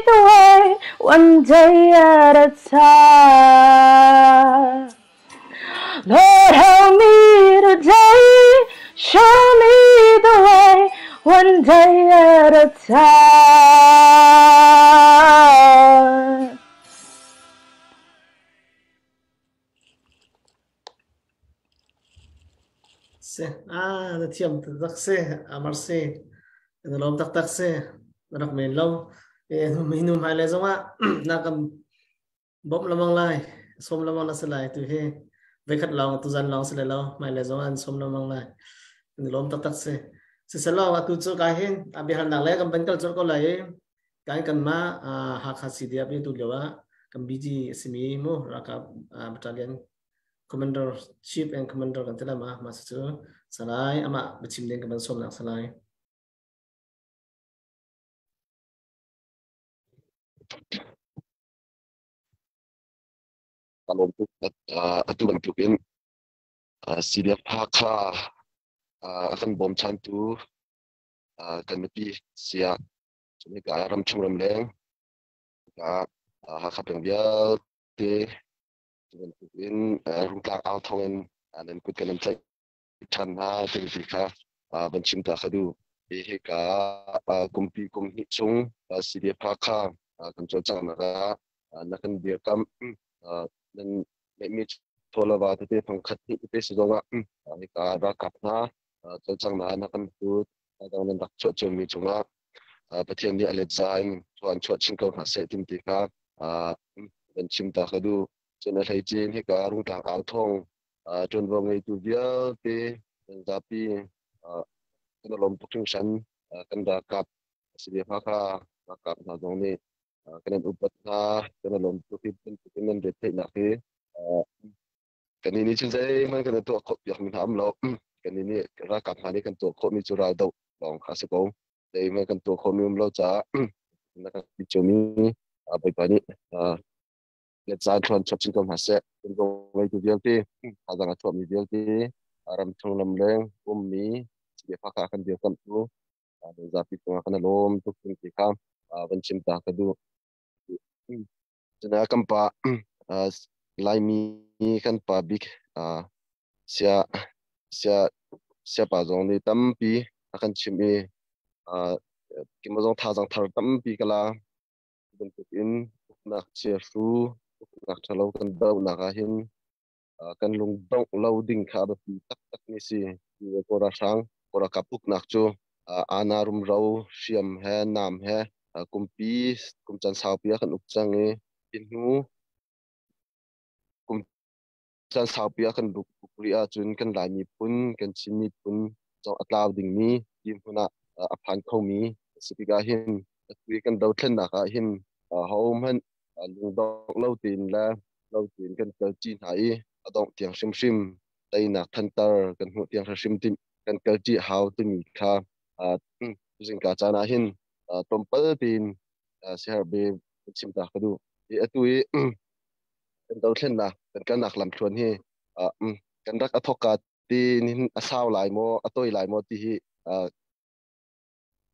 the way, one day at a time. Lord, help me today. Show me the way, one day at a time. Si ah na thiam tak si amar si na lawm taktak si na rak men lo e nu hmai le zongah na kan bawmh lamang lai som lamang na si lai tu hi veikhat lawng tu zan lawng si le lo hmai le zong an som lamang lai na lawm taktak si si selo atu cu ka hin a biahalnak le kan ban kal col ko lai kai kan ma Hakha CDF tu lio ah kan BG simi mu ralkap battalion commander chief and commander kan ti ma ma cu salai ama biachim ding kan ban som nak salai. Kalawm tuk. Atu bantukin CDF Hakha a kan bawmchantu kan mipi siah hika ramchung ramleng hika Hakha peng vialte bantukin rungtlak au thawngin nan kut kan in tlaih ṭhan hna timi kha van chim ta ka duh. Hika kumpi kum hnih chung CDF Hakha kan cawlcanghnak ah na kan dirkamh nan ngeihmi chawlava tete fangkhat hnih tete si zongah hika ralkap hna cawlcanghnak na kan hlut dang nan rak chuah ciomi cungah Pathian nih a let za in an chuah chin ko hna seh tim ti kha van chim ta ka duh. Cun a hleice in hika rungtlak au thawng ṭuanvo ngeitu vialte kan zapi kan i lawm tuk hringhran. Kan ralkap CDF Hakha ralkap hna zong nih kan in upat hna, kan i lawm tuk hi bantukin nan retheihnak hi kannih nih cun zeihmanh kan i tuah khawh piakmi hna um lo. Kannih nih ralkap hna nih kan tuah khawhmi cu raldoh lawng kha a si ko. Zeihmanh kan tuah khawhmi um lo caah na kan ti ciomi Bawipa nih le caan thluan chap chin ko hna seh. Ṭuanvo ngeitu vialte, thazaang a chuahmi vialte, ram chung lam leng ummi CDF kan dirkamhtu zapi cungah kan i lawm tuk ding ti kha van chim ta ka duh. Cun kan pa Laimi kan pa bik sia sia siapa zong nih tampi a kan chimh i keimah zong thazaang thar tampi ka la. Bantuk in uknak chiahru, uknak ṭhalo kan dohnak ah hin kan lungdongh lo ding kha a biapi taktakmi si. Kawl ralhrang, Kawl ralkap uknak cu ana rumro, hriam he, nam he kumpi kum caan saupi ah kan uk cang i hi hnu kum caan saupi ah kan uk rih ahcun kan Lai miphun, kan Chin miphun zong a tlau dingmi dirhmun ah a phan khomi a si tikah hin atu i kan dothlennak ah hin hohmanh lungdongh lo tein le lo tein kan kalṭi hna i a dongh tiang hrimhrim teinak thantar kan hmuh tiang hrimhrim kan kalṭi a hau timi kha zingka caan ah hin tlawmpal tein siaherh chim ta ka duh. Hi atu i kan dothlennak kan kalnak lamthluan hi kan rak a thawkka ti nihin a sau lai maw a toi lai maw ti hi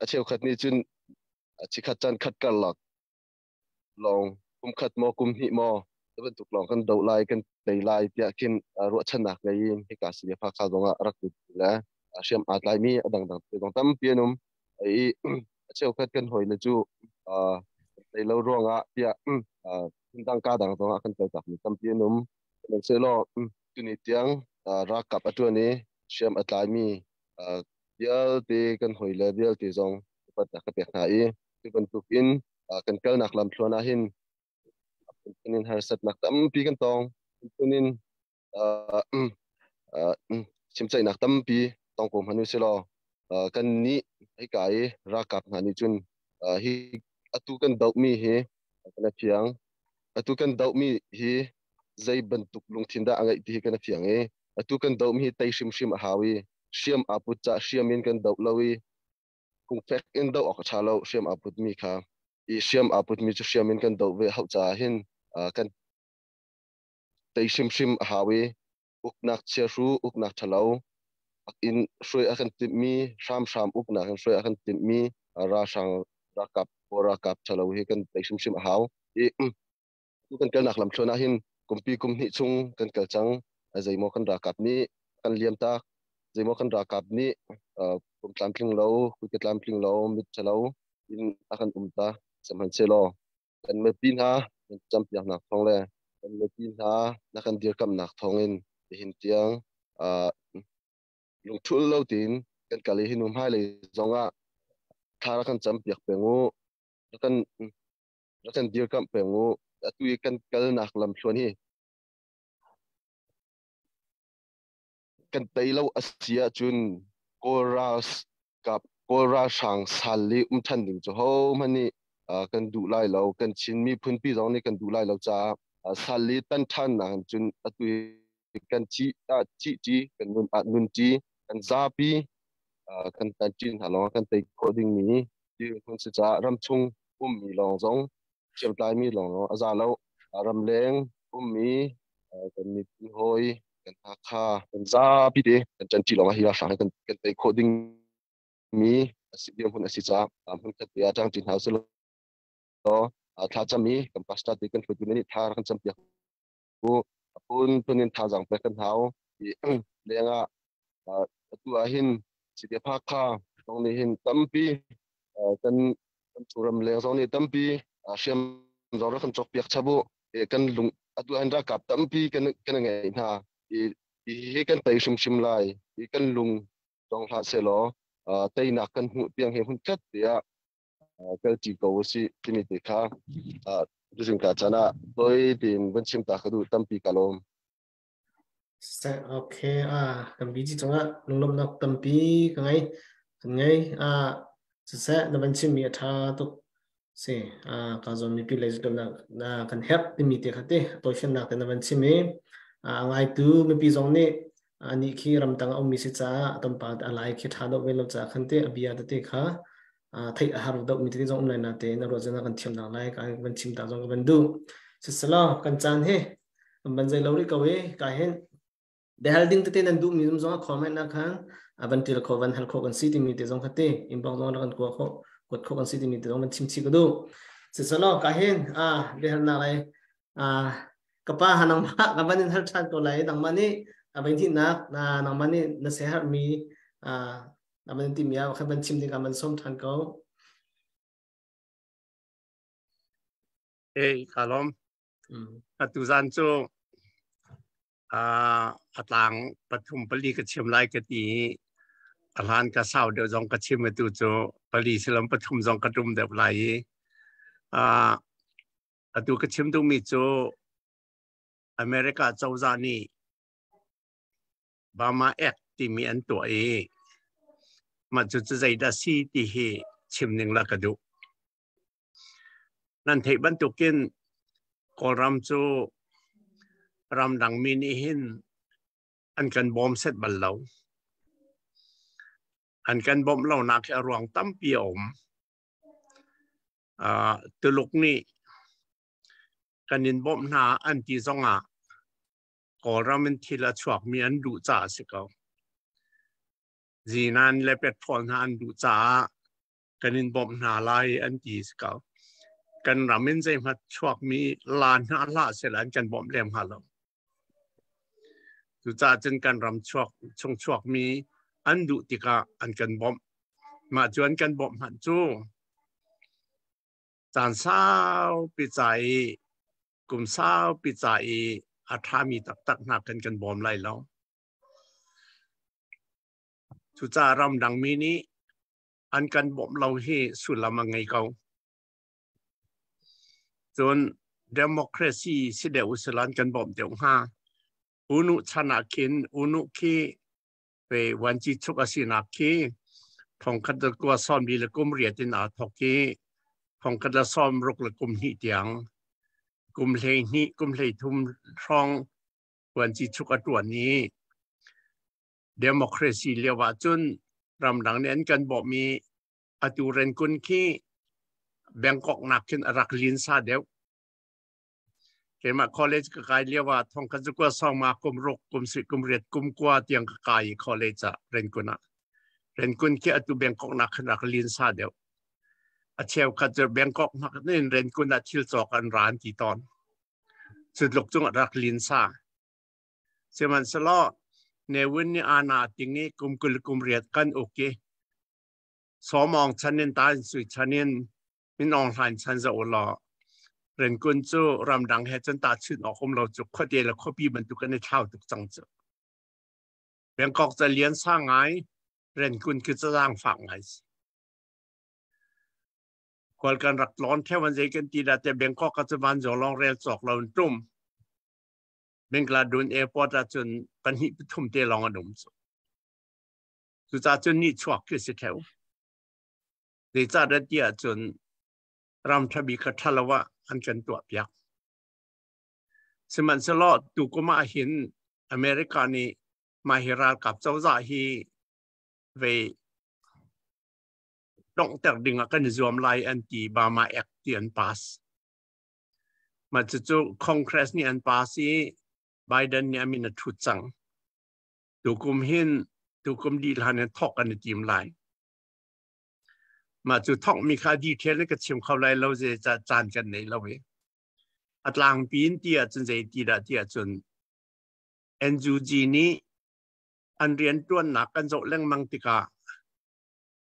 a cheukhat nih cun chikhat caan khat karlak lawng kum khat maw kum hnih maw bantuk lawng kan doh lai kan tei lai tiah khin ruahchannak ngei in hika si Hakha zong ah rak lut le hriam aa tlaimi a dangdang te zong tampi an um i a cheukhat kan hawi le cu tei lo ruangah tiah dang ka dang zongah kan kaltak mi tampi an um. Sihmanhsehlaw tuni tiang ralkap a ṭuan i hriam a tlaimi vialte kan hawi le vialte zong upatnak ka pek hna i cu bantukin kan kalnak lamthluan ah hin phun in harsatnak tampi kan tong, phun in chimceihnak tampi tong ko hmanh usilaw kan nih hika i ralkap hna nih cun hi atu kan dohmi hi kan a fiang, atu kan dohmi hi zei bantuk lungthin dah a ngeih ti hi kan a fiang i atu kan dohmi hi tei hrimhrim a hau i hriam aa put cah hriam in kan doh lo i phungfek in doh awk a ṭha lo. Hriam aa putmi kha i hriam aa putmi cu hriam in kan doh ve hauh caah hin kan tei hrimhrim a hau i uknak chiahru, uknak ṭhalo in hruai a kan timhmi, hramhram uknak in hruai a kan timhmi ralhrang ralkap Kawl ralkap ṭhalo hi kan tei hrimhrim a hau. I tu kan kalnak lamthluan ah hin kumpi kum hnih chung kan kal cang. Zeimaw kan ralkap nih kan liam tak, zeimaw kan ralkap nih pum tlamtling lo, kutka tlamtling lo, mit ṭhalo in a kan um ta. Sihmanhsehlaw kan mipi hna kan campiaknak thawng le kan mipi hna na kan dirkamnak thawngin nihin tiang lungthul lo tiin kan kal i hi nu hmailei zongah thla rak kan campiak peng u, rak kan dirkamh peng u. Atu i kan kalnak lamthluan hi kan tei lo a si ahcun Kawl ralkap Kawl ralhrang sal i um ṭhan ding cu hohmanh nih kan duh lai lo. Kan Chin miphun pi zong nih kan duh lai lo caah sal i tan ṭhannak in cun atu i kan thih ah thih ṭi, kan nun ah nun ṭi, kan zapi kan tan ṭi hna lawng kan tei khawh dingmi dirhmun si caah ramchung ummi lawng zong hriamtlaimi lawng lawng a za lo. Ramleng ummi kan miphun hawi kan Hakha kan zapi te kan ṭanṭi lawng ah hi ralhrang hi kan tei khawh dingmi a si dirhmun a si caah hmunkhat te ah ṭangṭi hna usih law thlacam i kan pastor te kan hruaitu nih thla kan campiak u. A phunphun in thazaang pek kan hau. Hi lengah atu ah hin CDF Hakha zong nih hin tampi kan ram leng zong nih tampi hriam zong rak kan cawkpiak chap u. Kan lung atu ah hin ralkap tampi kan ngeih hna. Hi kan tei hrimhrim lai. Hi kan lung dong hlah sehlaw teinak kan hmuh tiang hi hmunkhat tiah kalṭi ko usih timi te kha tuzing ka chan ah toi tiin vun chim ta ka duh. Tampi ka lawm. Okay, kan BG cungah lunglawmhnak tampi ka ngei. Kan ngei. Siseh, na van chimmi a ṭha tuk. Si, ka zawn mipi lei zutlawmnak na kan herh timi te kha te tawifiannak te na van chim i ngaitu mipi zong nih anih khi ramtang a ummi si caah tonpa a lai khi ṭha deuh ve lo caah khan te a bia tete kha theih a har deuh mi tete zong um lai na te na ruahchan kan thiam nak lai ka van chim ta zong ka van duh. Siselaw kan caan hi kan ban zei lo rih ko i ka hin biahal ding tete nan duh mi zum zong a comment na khan a van til kho van hal kho kan si timi te zong kha te inbox zong kan kua kho kuat kho kan si timi te zong van chim chi ka duh. Siselaw ka hin a biahal nak lai ka pa ha nangmah ka van in hal than ko lai. Nangmah nih a vain thihnak na nangmah nih na se har mi na van ti mi a khan van chim ding ka man som than ko. Ei ka lom. Atu zan cu a tlang pathum pali ka chim lai ka ti. A hlan ka sau deuh zong ka chim. Atu cu pali silam pathum zong ka tum deuh lai i atu ka chim duhmi cu America cozah nih Burma Act timi an tuah i mah cu cu zeidah si ti hi chim ning la ka duh. Nan theih bantukin Kawlram cu ramdang mi nih hin an kan bawm set bal lo. An kan bawmh lonak hi a ruang tampi a um. Tuluk nih kan in bawmh hna an ti zongah Kawlram in thil a chuakmi an duh caah a si ko. Zinan le petrol hna an duh caah kan in bawmh hna lai an ti si ko. Kan ram in zeihmanh chuakmi la hna hlah sehla an kan bawmh lem hnga lo. Cucaah cun kan ram chuak chung chuakmi an duh tikah an kan bawmh. Mah cu an kan bawmh hmanh cu caan saupi ca i kum saupi ca i a ṭhami taktak hna kan kan bawm lai lo. Cucaah ramdangmi nih an kan bawmh lo hi sullam a ngei ko. Cun democracy si deuh usila an kan bawmh deuh hnga. Unu chan ah khin unu khi pe wanci chuk a sinak khi thongkhat le kua sawmli le kum riat in aa thawk i thongkhat le sawmruk le kum hnih tiang kum 12 kum 33 hrawng wanci chuk a ṭuan i democracy lio ah cun ramdang nih an kan bawmh i atu Rangoon khi Bangkok nak khin a rak linsa deuh. Keimah college ka kai lio ah thong khat zakua sawma kum ruk kum si kum riat kum kua tiang ka kai i college ah Rangoon ah. Rangoon khi atu Bangkok nak khin rak linsa deuh. A cheukhat cu Bangkok hmak in Rangoon ah thil cawk an ra an ti tawn. Cu tluk cung a rak linsa. Sihmanhsehlaw Ne Win nih aana ting i kum 20 kum 8 kan uk i Sawmawng chan in Tain Sui chan in Min Aung Hlaing chan zoh u law Rangoon cu ramdang he cun tahchunh awk um lo cu khuate le khuapi bantuk an i thlau tuk cang cu. Bangkok ca lian sa ngai, Rangoon khi ca zaangfak ngai si. Khual kan rak tlawn theo an zei kan ti dah te Bangkok ah cu vanzawng lawng rel cawk lo in tum. Bangladun airport ah cun pahnih pathum te lawng an um cu. Cucaah cun nih chuak khi si theo. Zeicah dah ti ahcun ram ṭha bik kha ṭha lo ah an kan tuah piak. Sihmanhsehlaw tukum ah hin America nih mah hi ralkap cozah hi vei donghter ding ah kan i zuam lai an ti Burma Act ti an pass. Mah cucu Congress nih an pass i Biden nih a min a thut cang. Tukum hin tukum dih hlan in thawk an i tim lai. Mah cu thawkmi kha detail in ka chim kho lai lo ze caan kan nei lo i. A tlangpi in ti ahcun zei ti dah ti ahcun NUG nih an rianṭuannak kan zoh lengmang tikah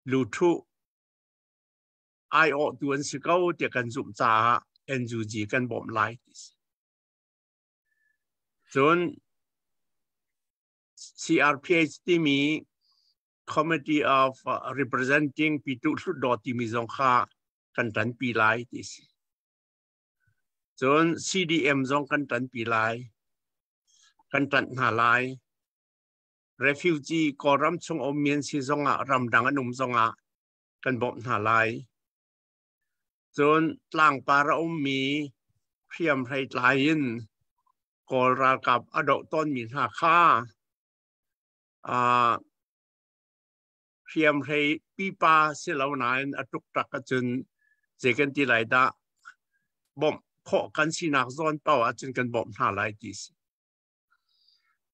luthuh aiawhtu an si ko tiah kan zumh caah NUG kan bawmh lai ti si. Cun CRPH timi Committee of Representing Pitu Hlutdaw timi zong kha kan ṭanpi lai ti si. Cun CDM zong kan ṭanpi lai. Kan ṭanh hna lai. Refugee Kawlram chung ummi an si zongah ramdang an um zongah kan bawmh hna lai. Cun tlangpar a ummi hriamhrei tlai in Kawl ralkap a doh tawnmi hna kha hriamhrei pipa si lo nain a ṭukṭak ahcun zei kan ti lai dah bawmh khawh kan sinak zawn paoh ahcun kan bawmh hna lai ti si.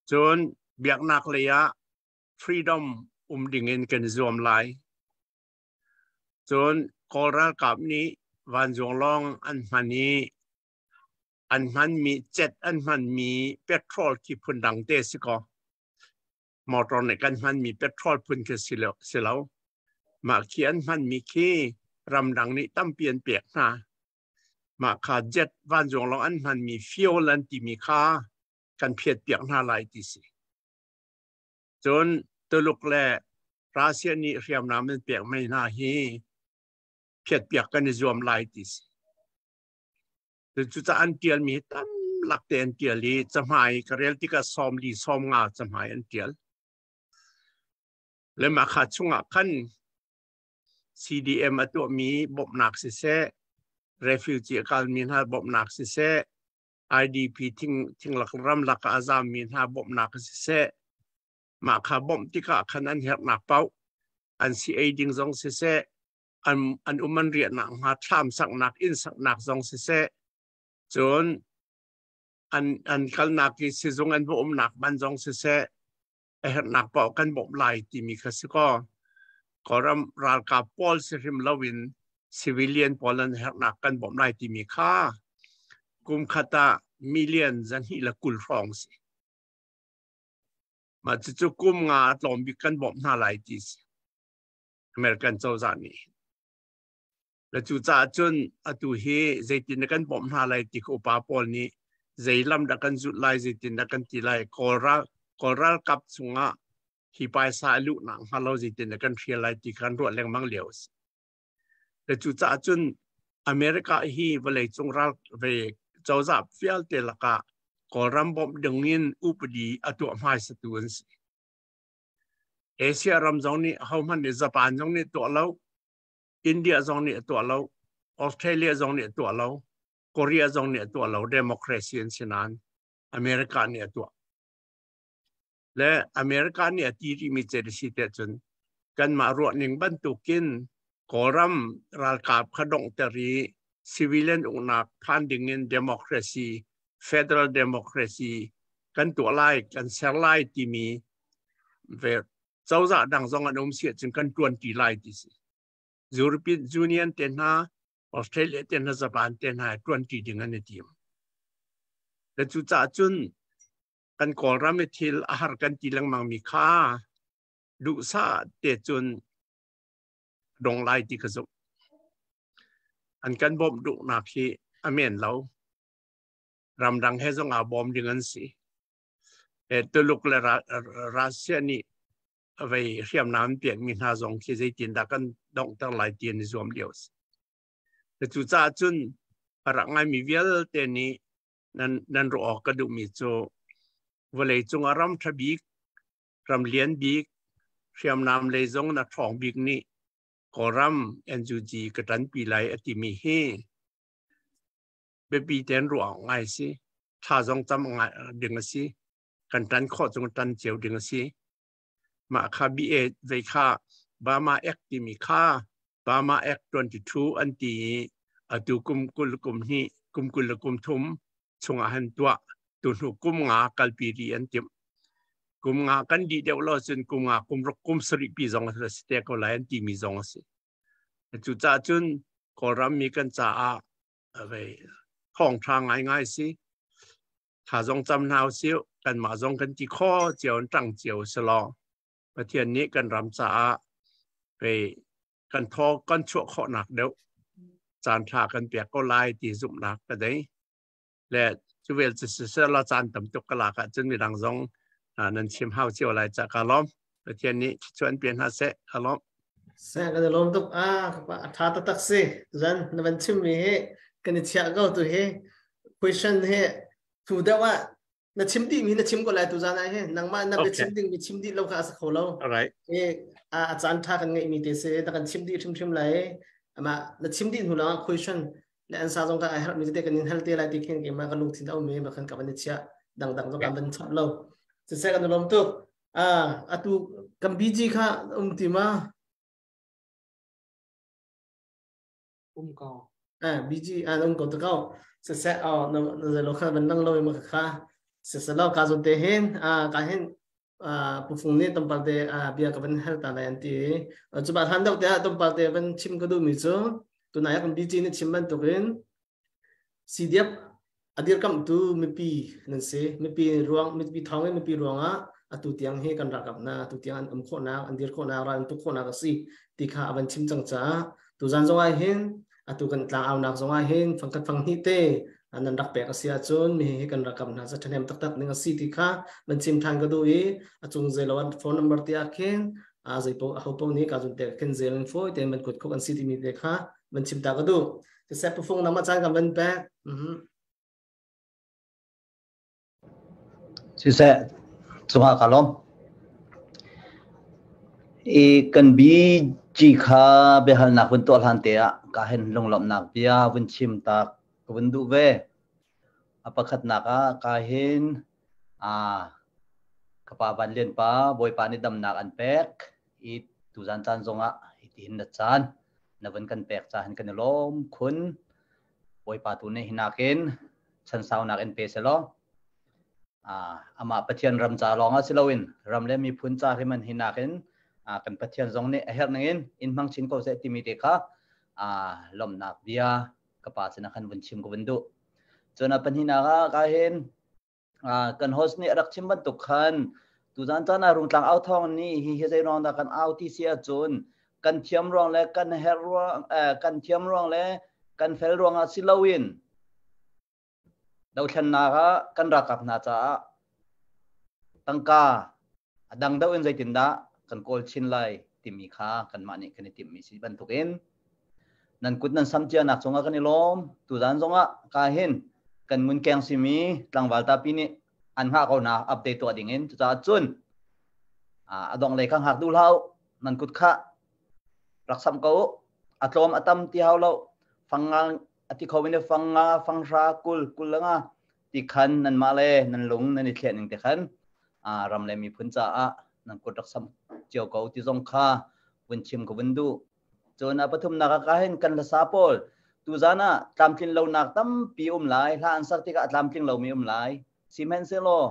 Cun biaknak lei ah freedom um ding in kan i zuam lai. Cun Kawl ralkap nih vanzuang lawng an hman i an hmanmi cet an hmanmi petrol khi phundang te si kaw motor nih kan hmanmi petrol phun khi si lo, si lo. Mah khi an hmanmi khi ramdang nih tampi an pek hna. Mah kha jet vanzuang lawng an hmanmi fuel an timi kha kan phiat piak hna lai ti si. Cun Tuluk le Russia nih hriamnam an pek mei hna hi phiat piak kan i zuam lai ti si. Cucaah an ṭialmi hi tam lak te an ṭial i cahmai ka rel tikah 40 50 cahmai an ṭial. Le mah kha chungah khan CDM a tuahmi bawmhnak siseh, refugee a kalmi hna bawmhnak siseh, IDP thing thinglak ramlak ah a zammi hna bawmhnak siseh, mah kha bawmh tikah khan an herhnak paoh an si ei ding zong siseh, an um an riahnak hnga thlam saknak inn saknak zong siseh cun an kalnak i sizung an va umnak man zong siseh a herhnak paoh kan bawmh lai timi kha si kaw Kawlram ralkap pawl si hrim loin civilian pawl an herhnak kan bawmh lai timi kha kum khat ah million 220 hrawng si. Mah cucu kum nga a tlawm bik kan bawmh hna lai ti si. American cozah nih. Le cucaah cun atu hi zeitin dah kan bawmh hna lai ti kha upa pawl nih zei lam dah kan zulh lai, zeitin dah kan ti lai, Kawl ralkap chungah hi paisa a luh nak hnga lo zeitin dah kan hrial lai ti kha kan ruah lengmang lio a si. Le cucaah cun America hi vawleicung ral ve cozah vialte lakah Kawlram bawmh ding in upadi a tuah hmaisatu an si. Asia ram zong nih hohmanh nih Japan zong nih tuah lo, India zong nih a tuah lo, Australia zong nih a tuah lo, Korea zong nih a tuah lo, democracy an si nain America nih a tuah. Le America nih a ti rihmi ce si te cun kanmah ruahning bantukin Kawlram ralkap kha donghter i civilian uknak phan dingin democracy, federal democracy kan tuah lai, kan ser lai timi ve cozah dang zong an um si ahcun kan tuanti lai ti si. European Union te hna, Australia te hna, Japan te hna ṭuanṭi ding an i tim. Le cucaah cun kan Kawlram i thil a har kan ti lengmang mi kha duhsah te cun dong lai ti ka zumh. An kan bawmh duhnak hi a men lo. Ramdang he zong aa bawm ding an si. Tuluk le Russia nih vei hriamnam an pekmi hna zong khi zeitindah kan donghter lai ti an i zuam lio a si. Cucaah cun a rak ngaimi vialte nih nan ruah awk ka duhmi cu vawlei cungah ram ṭha bik, ram lian bik, hriamnam lei zong na ṭhawng bik nih Kawlram NUG ka ṭanpi lai a timi hi biapi tein ruah awk ngai a si. Tha zong cam ngai ding a si. Kan ṭan khawh chung ṭan cio ding a si. Mah kha BA zei kha Burma Act timi kha Burma Act 22 an ti i atu kum 20 kum hnih kum 20 le kum thum chungah han tuah tu hnu kum nga kalpi rih an timh. Kum nga kan dih deuh lo cun kum nga kum ruk kum sarih pi zong a si te ko lai an timi zong a si. Cucaah cun Kawlram mi kan caah vei thawngṭha ngaingai si. Tha zong cam hna usih, kanmah zong kan ti kho cio in ṭang cio si law Pathian nih kan ram caah vei kan thaw kan chuah khawhnak deuh caan ṭha kan pek ko lai ti zumhnak ka dei. Le cu vel cu siseh la caan tam tuk ka lak ahcun midang zong nan chim hau cio lai ca ka lawm. Pathian nih thluachuah an pe hna seh, ka lawm. Seh kan i lawm tuk. Ah, a ṭha taktak si. Zan na van chimmi hi kan i chiah ko tu hi. Question hi tu deuh ah na chim dih mi na chim ko lai tu zan ah hin nangmah na bia chim ding mi chim dih lo kha a si kho lo. Alright. E a caan ṭha kan ngeih mi te si na kan chim dih hrimhrim lai. Ama na chim dih hnu lawng ah question le an sa zong ka ai herh mi te kan in hal te lai ti khin keimah ka lungthin a um i ma khan ka van i chiah dangdang zong kan van chap lo. Siseh kan lawm tuk. Ah, atu kan BG kha um ti ma? Um ko. Ah, BG ah um ko te ko. Se se oh na na lo kha ban lang lo ma kha. Se se lo ka zon te hin ah ka hin ah pufung ni tampal te ah bia ka van hal ta lai an ti. Chu ba han dok te ah tampal te van chim ka du mi chu tunai kan BG ni chim bantukin CDF a dirkamhtu mipi nan si. Mipi ruang mipi thawng in mipi ruangah atu tiang hi kan ralkap hna atu tiang an um khawhnak an dir khawhnak ral an tuk khawhnak a si ti kha a van chim cang caah tuzan zong ah hin atu kan tlangaunak zong ah hin fangkhat fanghnih te nan rak pek a si ahcun mi hi kan rakam hna sa ṭhahnem taktak ning a si ti kha van chim ṭhan ka duh i a cung zeilo an phone number ti ah khin a zei po a ho po nih ka zun te khin zel in foi te man kut khuk an si timi te kha van chim ta ka duh. Siseh pufung nama caan kan van pek. Siseh cungah ka lawm. I kan bi ci kha biahalnak vun tuah hlan te ah ka hen lunglawmhnak bia vun chim tak ka vun duh ve. A pakhatnak ah ka hin a ka pa Van Lian pa Bawipa nih damnak an pek i tuzan caan zongah hitihin na caan na vun kan pek caah kan i lawm khun. Bawipa tu nih hinakin chansaunak in pe selaw amah Pathian ram ca lawng ah si loin ram le miphun ca hrim an hinakin kan Pathian zong nih a herh ningin in hmang chin ko seh timi te kha lawmhnak bia ka pa sinah khan vun chim ka vun duh. Cun a pahnihnak ah ka hin Kan host nih a rak chim bantuk khan tuzan caan ah Rungtlang au thawng nih hi hi zei ruang dah kan au ti si ahcun kan thiam ruang le kan herh ruang kan thiam ruang le kan fel ruang ah si loin dothlennak ah kan ralkap hna caah tangka a dang deuh in zeitindah kan kawl chin lai timi kha kanmah nih kan i timhmi si bantukin nan kut nan sam cianak cungah kan i lawm. Tuzan zongah ka hin kan ngunkeng simi tlangval tapi nih an hngah ko hna update tuah ding in. Cucaah cun a dong lei kha hngak duh hlah u. Nan kut kha rak samh ko u. A tlawm a tam ti hau lo. Fang nga a ti kho mi nih fang nga, fang hra, 20, 20 le nga ti khan nanmah le nan lung nan i thliah ning te khan ram le miphun caah nan kut rak samh cio ko ti zong kha vun chim ka vun duh. Cun a pathumnak ah ka hin kan hlasa pawl tuzan ah tlamtlin lonak tampi um lai, hla an sak tikah a tlamtling lomi um lai. Sihmanhsehlaw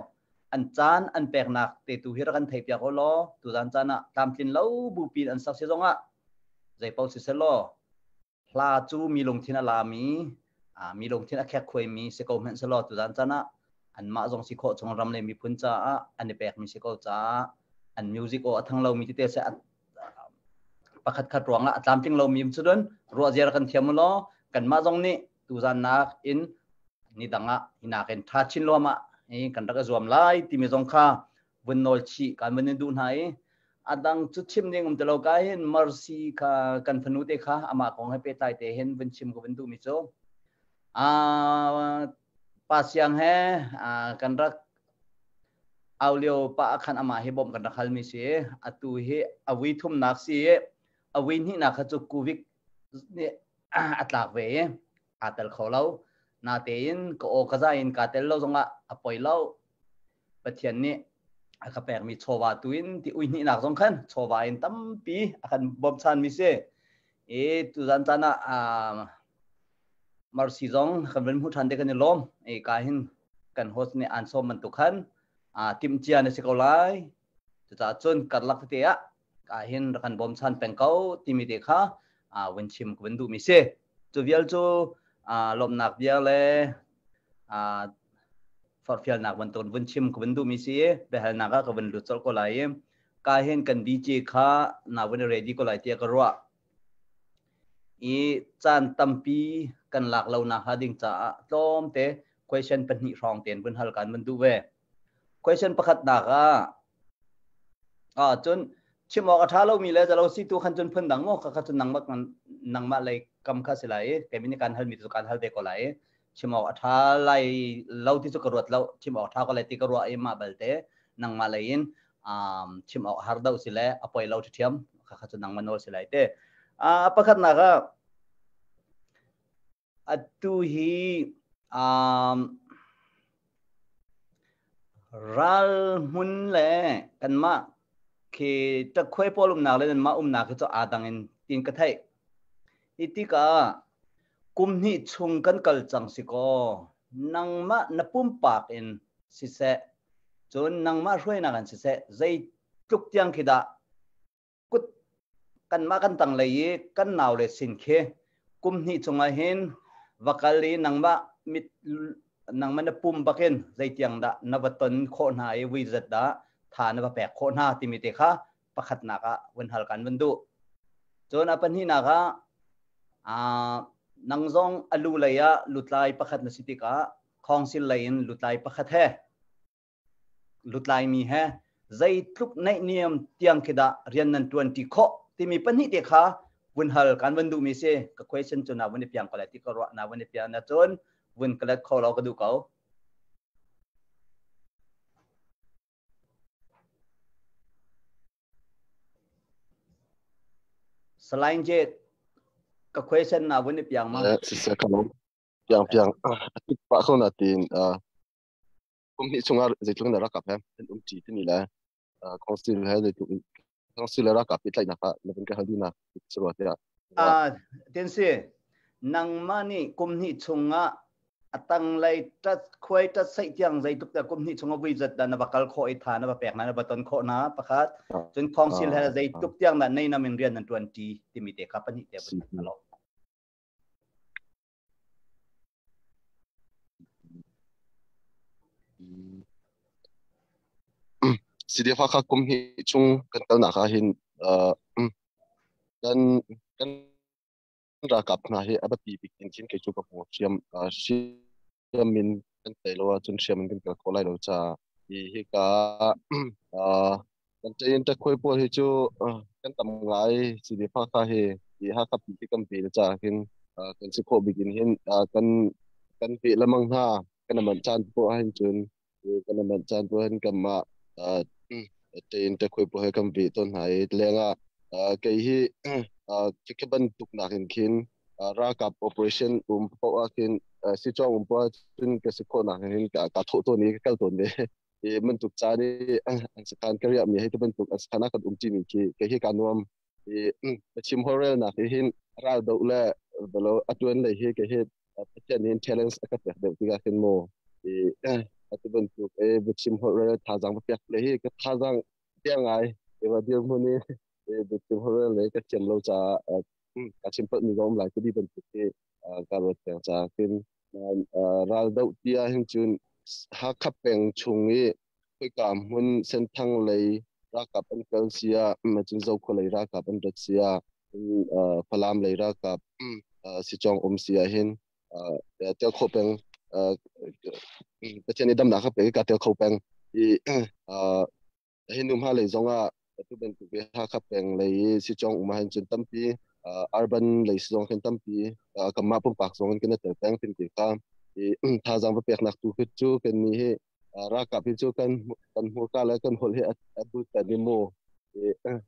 an caan an peknak te tu hi rak kan theihpiak u law tuzan caan ah tlamtlin lo bupi an sak si zongah Zei paoh si selaw hla cu mi lungthin a lami, mi lungthin a khekkhuaimi si ko hmanh selaw tuzan caan ah anmah zong si khawh chung ram le miphun caah an i pekmi si ko caah an music aw a thang lomi tete se pakhat khat ruangah a tlamtling lomi cu cun ruah ziar kan thiam law kanmah zong nih tuzan nak in ni dang ah hinak in tha chin luam ah kan rak i zuam lai timi zong kha vun nawl chih kan vun in duh hna i adang cu chim ding um tilo ka hin Mercy kha kan fanu te kha amah kong he pehtlai te hin vun chim ka vun duh mi cu a pa siang he kan rak au lio pa khan amah hi bawmh kan rak hal mi si. Atu hi a vui thumnak si i a vui hnihnak kha cu covid nih a tlak ve i aa tel kho lo. Natein ka aw ka za in ka tel lo zongah a poi lo, Pathian nih a ka pekmi chawva tu in ti ui hnihnak zong khan chawva in tampi a kan bawmchan mi si i tuzan caan ah Mercy zong kan van hmuh ṭhan te kan i lawm i ka hin kan host nih an sawm bantuk khan timhcia na si ko lai. Cucaah cun karlak tete ah ka hin rak kan bawmchan peng ko timi te kha vun chim ka vun duh mi si. Cu vial cu lawmhnak bia le forhfialnak bantuk vun chim ka vun duh mi si i biahalnak ah ka vun lut colh ko lai i ka hin kan DJ kha na vun ready ko lai tiah ka ruah i caan tampi kan lak lo nak hnga ding caah tlawmte question pahnih hrawng tein vun hal kan vun duh ve. Question pakhat nak ah ah cun chim awk a ṭha lomi le zalo si tu khan cun phun dang maw kha kha cun nangmah nangmah lei kam kha si lai i kei nih kan halmi cu kan hal ve ko lai i chim awk a ṭha lai lo ti cu ka ruat lo, chim awk ṭha ko lai ti ka ruah i mah balte nangmah lei in chim awk har deuh si le a poi lo ṭhiam kha kha cu nangmah nawl si lai te. Pakhatnak ah atu hi ral hmun le kanmah khi ṭakhuai pawl umnak le nanmah umnak hi cu aa dang in tiin ka theih. Hi tikah kum hnih chung kan kal cang si kaw nangmah na pumpak in siseh, cun nangmah hruainak in siseh, zeitluk tiang khi dah kut kanmah kan tanglei i kan nau le sin khi kum hnih chungah hin va kal i nangmah mit nangmah na pum bakin zeitiang dah na va ton khawh hna i vui zat dah tha na va pek khawh hna timi te kha pakhatnak ah vun hal kan vun duh. Cun a pahnihnak ah nang zong a lu lei ah lutlai pakhat na si tikah council lei in lutlai pakhat he lutlai mi he zeitluk naihniam tiang khi dah rian nan tuan ti khawh timi pahnih te kha vun hal kan vun duh mi si. Ka question cu na vun i piang ko lai ti ka ruah. Na vun i piang na cun vun ka let kho lo ka duh ko. Salain je, ka question na vun i piang ma? Siseh ka lawm. Piang piang. Atik pa ko na tin kum hnih chungah zeitluk na rakap he an um ṭi timi le council he zeitluk council le rakap pehtlaihnak ah na vun ka hal duhnak si rua tiah. Tin si nangmah nih kum hnih chungah a tanglei tat khuai tat saih tiang zeitluk dah kum hnih chungah vui zat dah na va kal khawh i tha na va pek na na va ton khawh na pakhat, cun council he zeitluk tiang dah nei nam in rian nan tuan ṭi timi te kha pahnih te vun lo. CDF Hakha kum hnih chung kan kalnak ah hin kan kan ralkap hna hi a biapi bik in khin kei cu ka hmu. Hriam hriam in kan tei lo ahcun hriam in kan kal khawh lai lo caah hi hika kan ṭe in ṭekhuai pawl hi cu kan tam ngai. CDF Hakha hi hi Hakha pi hi kan vel caah hin kan si khawh bik in hin kan kan peh lemang hna. Kan manh caan poah hin cun kan manh caan poah hin kanmah ṭe in ṭekhuai pawl he kan veh tawn hna i lengah kei hi khi bantuk nakin khin ralkap operation um poah ah khin sicawng um poah cun ka si khawh nak hin ka thawh tawn i ka kal tawn ve i bantuk caan i an sakhan ka riah mi hei ti bantuk an sakhan ah kan um ṭi mi khi kei hi ka nuam i chim horel nak hi hin ral doh le velo atuan lei hi kei hi Pathian nih challenge a ka pek deuh tikah khin mu i atu bantuk e chim horel thazang pek le hi ka thazang tiang ngai ewa dir hmun i. Biachim holhrel le ka thiam lo caah ka chim palhmi ka um lai ti bantuk hi ka ruat peng caah khin raldoh ti ahhin cun Hakha peng chung i khoika hmun Senthang lei ralkap an kal si ah cun Zokhua lei ralkap an rat si ah Falam lei ralkap sicawng um si ahhin tel kho peng Pathian nih damnak a pek i ka tel kho peng i hi nu hma lei zongah atu bantuk i Hakha peng lei i sicawng um ahhin cun tampi urban lei si zong khin tampi kanmah pumpak zong in kan i tel peng tin ti kha i thazaang va peknak tu khi cu kan nih hi ralkap hi cu kan kan hmurka le kan holh hi a but kan i mu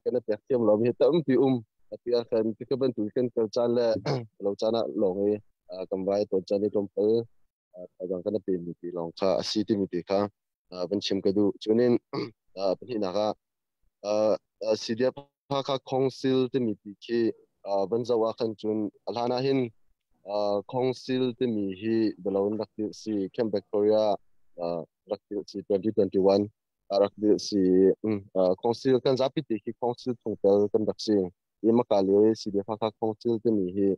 kan i pek thiam lo mi hi tampi um ati ah khan ti ka bantuk kan kal caan le lo caan ah lawng i kan vai ton caan i tlawmpal thazaang kan pe mi ti lawng kha a si timi ti kha van chim ka duh. Cunin pahnihnak ah CDF Hakha Council timi ti khi van zoh ah khan cun a hlan ah hin Council timi hi bialo in rak dirh si Camp Victoria rak dirh si 2021 rak dirh si. Council kan zapi ti khi Council chungtel kan rak si i maka lio i CDF Hakha Council timi hi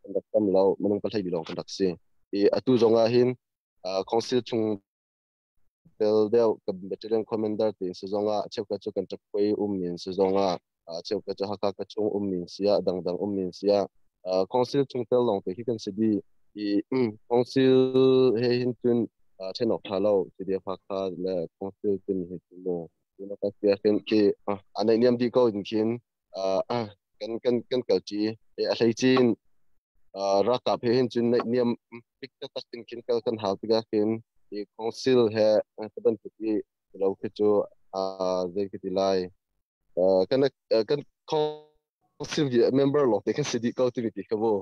kan rak tam lo, minung pahlei lawng kan rak si i atu zong ah hin Council chung tel deuh ka battalion commander tiin si zongah cheukhat cu kan ṭapkhuai ummi in si zongah cheukhat cu Hakha ka chung ummi in si ah dangdang ummi in si ah council chungtel lawng te khi kan si dih i council he hin cun ṭhen awk ṭha lo CDF Hakha le council timi hi cu mu ka sia khin khi a naihniam dih ko in khin kan kan kan kalṭi. A hlei cin ralkap he hin cun naihniam bik taktak in khin kal kan hau tikah khin i council he ka bantuk i lo khi cu zei ka ti lai, kan kan council member lawng te kan si dih ko timi ti kha mu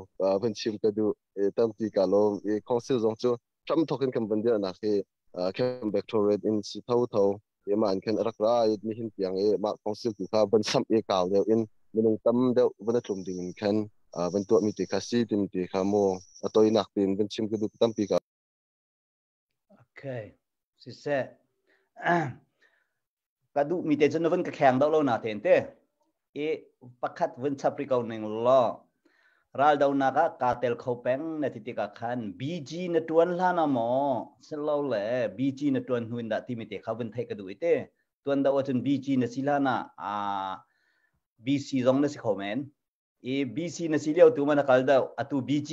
van chim ka duh. Tampi ka lawm. I council zong cu hram thawk in kan van dirhnak hi Camp Victoria in si tho tho i mah in khan a rak ra i nihin tiang i mah council tu kha van samh i kau deuh in minung tam deuh van a tlum ding in khan van tuahmi ti kha si timi ti kha mu a toinak tin van chim ka duh tampi ka. Okay, siseh, ka duh mi te cu na vun ka kheng deuh lo na ten te i pakhat vun chap ri ko ning law raldonak ah kaa tel kho peng na ti tikah khan BG na tuan hlan ah maw silo le BG na tuan hnu in dah timi te kha vun theih ka duh i te tuan do ahcun BG na si hlan ah BC zong na si kho men i BC na si lio tu ma na kal deuh, atu BG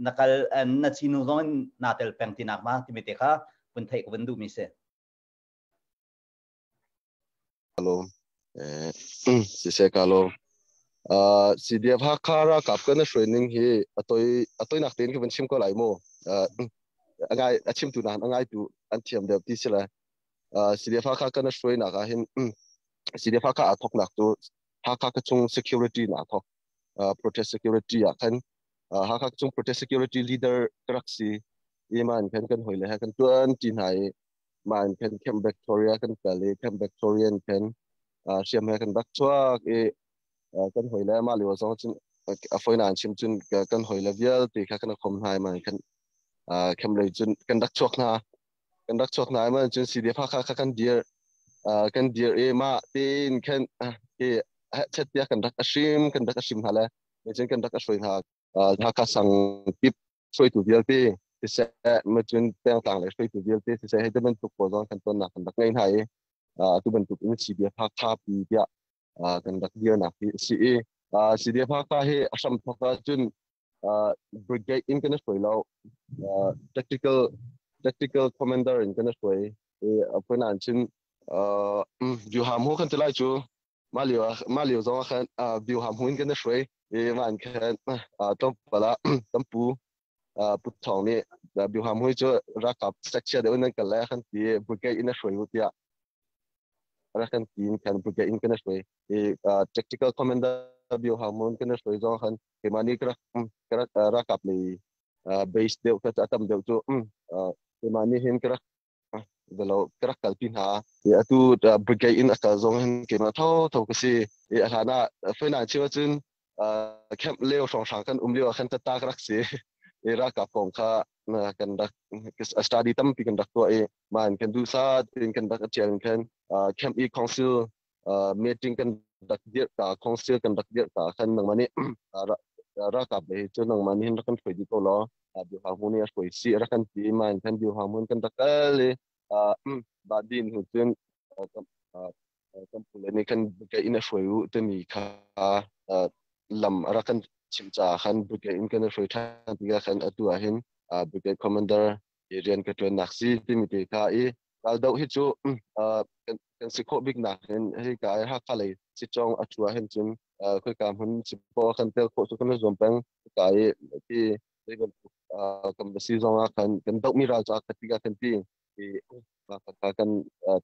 na kal na si nu zong in naa tel peng tinak ma timi te kha vun theih ka vun duh mi si. Alo siseh ka lo. CDF Hakha ralkap kan hruai ning hi atoi atoinak tein ka van chim ko lai mu. Angai a chimtu nahan angai tu an thiam deuh ti si le CDF Hakha kan hruai nak ah hin CDF Hakha a thok nak cu Hakha ka chung security na thok, protest security ah khan Hakha chung protest security leader ka rak si i man khan kan hoi le he kan tuan ti hna i man khan Camp Victoria kan kal i Camp Victorian khan hriam he kan rak chuak i kan hoi le mah lio zong cun a foi nan chim cun kan hoi le vialte kha kan khom hna i man khan camp lei cun kan rak chuak hna, kan rak chuak hna i man cun CDF Hakha kha kan dir, kan dir i mah tein khan hi chet tia kan rak ashim, kan rak ashim hna le cun kan rak ashoi hna. Hakha sang kip hruaitu vialte siseh, macun pengtlang le hruaitu vialte siseh, hei bantuk pawl zong kan tonnak kan rak ngei hna i atu bantuk in CDF Hakha pi tiah kan rak dirnak hi a si i CDF Hakha hi a hram thawk ahcun brigade in kan i hruai lo, tactical tactical commander in kan i hruai i a an chin Juham hu kan ti lai cu mah lio mah lio zong ah khan Juham hu in kan i hruai i mah in khan tlawmpal ah tampu Pu Thawng nih Juham hu cu ralkap sekchia deuh in nan kal lai kan ti, brigade in a hruai u tiah rak kan ti in khan brigade in kan i hruai i tactical commander Juham hu in kan i hruai zong khan keimah nih ka rak ralkap lei base deuh ka tam deuh cu keimah nih hin ka rak velo ka rak kalpi hna i atu brigade in a kal zong hin keimah tho tho ka si i a hlan ah fainang chim ahcun camp leo hrawnghrang kan um lio ah khan tata ka rak si i ralkap kong kha kan rak study tampi kan rak tuah i man kan duh sa tin kan rak atial khan camp e council meeting kan. Rak dirh ta council kan rak dirh ta khan nangmah nih ralkap lei cu nangmah nih hin rak kan hruai dih ko law Diu Hang Hmun nih a hruai si rak kan ti ma in khan Diu Hang Hmun kan rak kal i Badin hu cun kan pule nih khan brigade in a hruai u timi kha lam a rak kan chimh caah khan brigade in kan hruai ṭhan tikah khan atu ah hin brigade commander rian ka ṭuannak si timi te kha i raldoh hi cu kan si khawh bik nak hin hei ka Hakha lei Sitcawng a thu ah hin cun khoika hmun si poah kan tel khawh cu kan i zuam peng ka i ti zei bantuk kan va si zong ah khan kan dohmi ral cu a ti kan ti i kha kan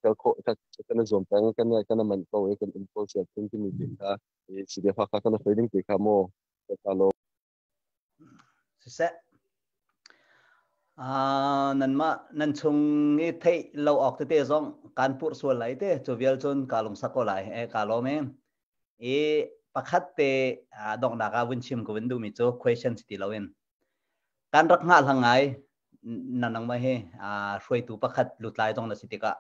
tel khawh kan i zuam peng kan kan man ko i kan um ko sian thin timi te kha i CDF Hakha kan hruai ding te kha mu ka lo. Siseh nanmah nan chung i theih lo awk tete zong kan purh sual lai te cu vial cun ka lungsak ko lai e ka lawm e. I pakhat te donghnak ah vun chim ka vun duhmi cu question si ti loin kan rak hngah hlang ngai na nangmah hi hruaitu pakhat lutlai zong na si tikah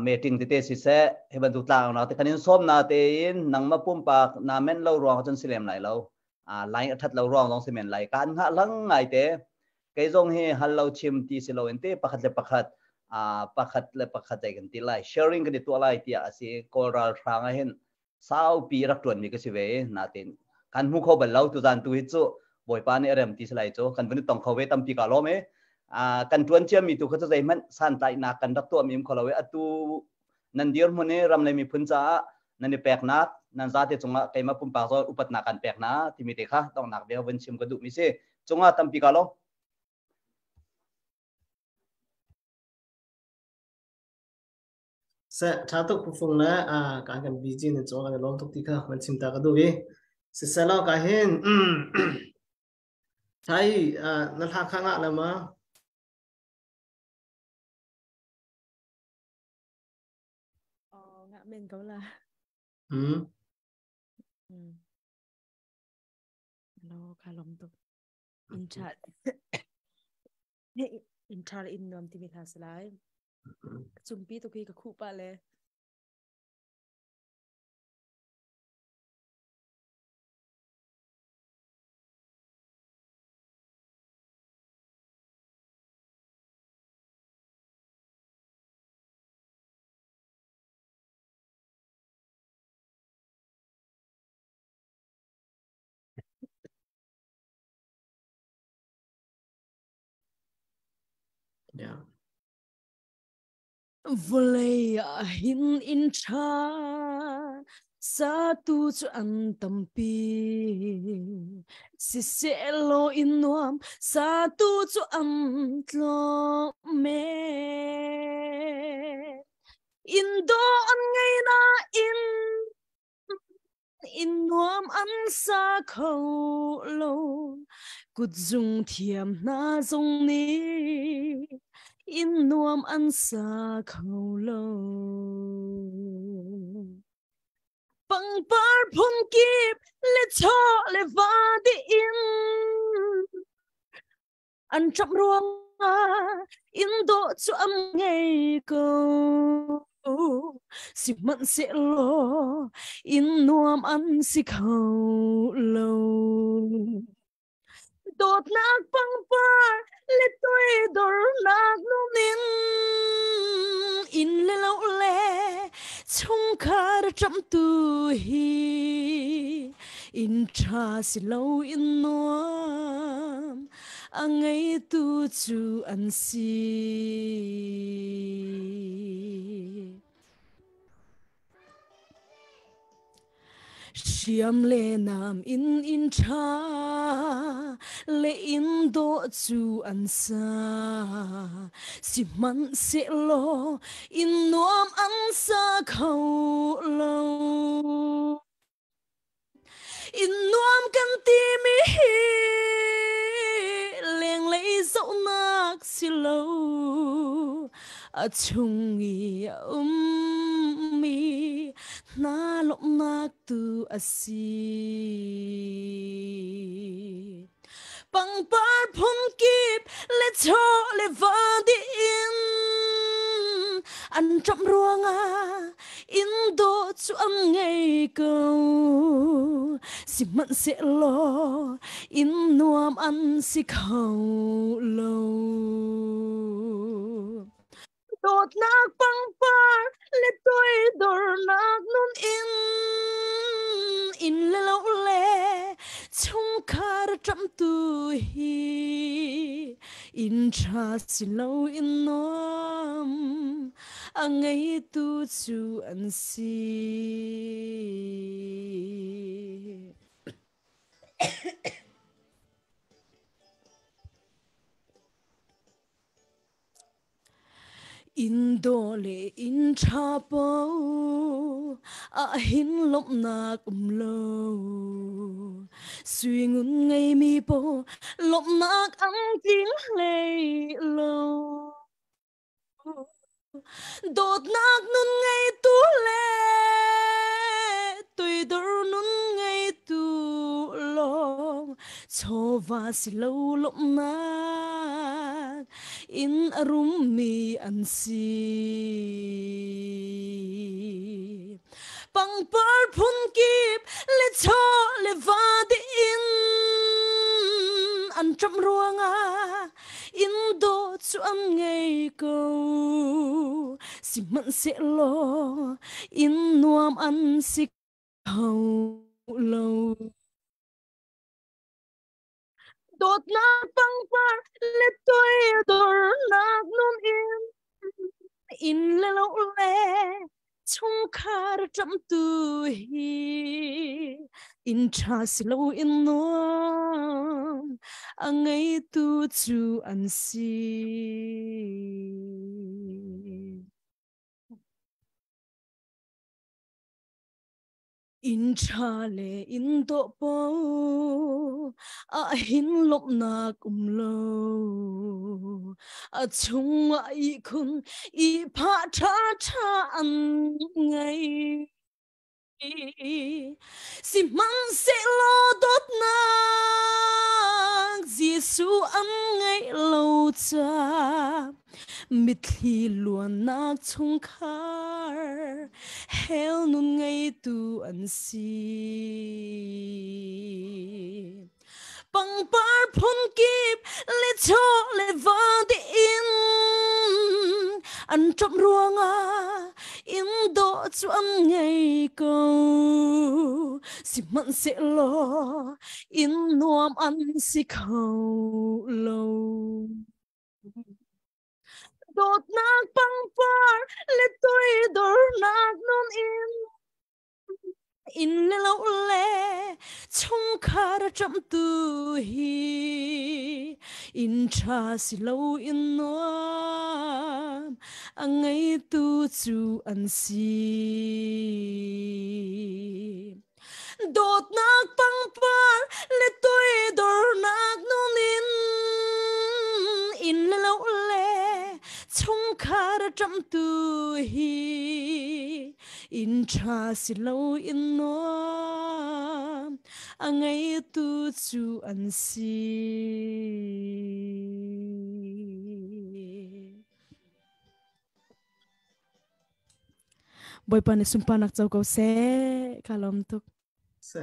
meeting tete siseh hi bantuk tlang te kan in sawm na tein nangmah pumpak na men lo ruang cun si lem lai lo, line a that lo ruang zong si men lai. Kan hngah lang ngai te. Kei zong hi hal lo chim ti si lo in te pakhat le pakhat pakhat le pakhat ai kan ti lai, sharing kan i tuah lai tiah asi. Kawl ral hrang ah hin saupi rak tuan mi ka si ve natin kan hmu kho bal lo. Tu zan tu hi cu Bawipa nih a rem ti si lai cu kan vun i tong kho ve, tampi ka lawm e. Kan tuan cia mi tu kha cu zeihmanh santlaihnak kan rak tuah mi um kho lo e. Atu nan dirhmun i ram le miphun caah nan i peknak nan zate cungah keimah pumpak zawn upatnak kan pek na timi te kha donghnak bia vun chim ka duh mi si. Cungah tampi ka lo. Se tha tuk phung le a kan kan busy ne cho kan lom tuk ti kha man chim ta ka du i si selo ka hin thai na hla kha nga la ma. Oh, ngah men ko la. Lo ka lom tuk. In tha in tha in nuam ti mi hla salai. Cumpi tu khi ka khuh pa le. Yeah. Vawlei ah hin inn ṭha satu cu an tampi, siseh in nuam satu cu an tlawm men. Inn dawh an ngei nain inn nuam an sa kho lo. Kutzung thiam hna zong nih inn nuam an sa kho lo. Pangpar phunkip le chaw le va di in an ṭap ruangah inn dawh cu am ngei ko. Sihmanhsehlaw inn nuam an si kho lo. Dawtnak pangpar le toidornak nun in le lo le chungkhar ṭamtu hi inn ṭha si lo in nuam a ngeitu cu an si. Hriam le nam in inn ṭha le inn dawh cu an sa. Sihmanhsehlaw inn nuam an sa kho lo. Inn nuam kan timi hi lenglei zohnak si lo. A chung i a ummi hna lawmhnak tu a si. Pangpar phunkip le chaw le va dih in an ṭamh ruangah In dawh cu an ngei ko. Sihmanhsehlaw inn nuam an si kho lo. Dawtnak pangpar le toidornak nun in inn le lo le chungkhar ṭamhtu hi inn ṭha si lo in nuam a ngeitu cu an si. Inn dawh le inn ṭha paoh ahhin lawmhnak um lo. Sui ngun ngeimi paoh lawmhnak an tling hlei lo. Dawtnak nun ngeitu le tuidor nun ngeitu lawng chawva si lo lawmhnak in a rummi an si. Pangpar phunkip le chaw le va in an ṭamh ruangah inn dawh cu an ngei ko. Sihmanhsehlaw inn nuam an si kho lo. Dawtnak pangpar le toidornak nun in inn le lo le chungkhar ṭamhtu hi inn ṭha si lo in nuam a ngeitu cu an si. Inn ṭha le inn dawh paoh ahhin lawmhnak um lo. A chungah ihkhun ihphah ṭhaṭha an ngei. Sihmanhsehlaw dawtnak Jesuh an ngeih lo caah Mitthli luannak chungkhar hell nun ngeitu an si. Pangpar phunkip le chaw le va in an ṭap ruangah inn dawh cu an ngei ko. Sihmanhsehlaw inn nuam an si kho lo. Dawtnak pangpar le toidornak nun in inn le lo le chungkhar a ṭamhtu hi inn ṭha si lo in nuam a ngeitu cu an si. Dawtnak pangpar le toidornak nun in inn le lo le chungkhar a ṭamhtu hi inn ṭha si lo in nuam a ngeitu cu an si. Bawipa nih sunparnak co ko seh. Ka lawm tuk. Se.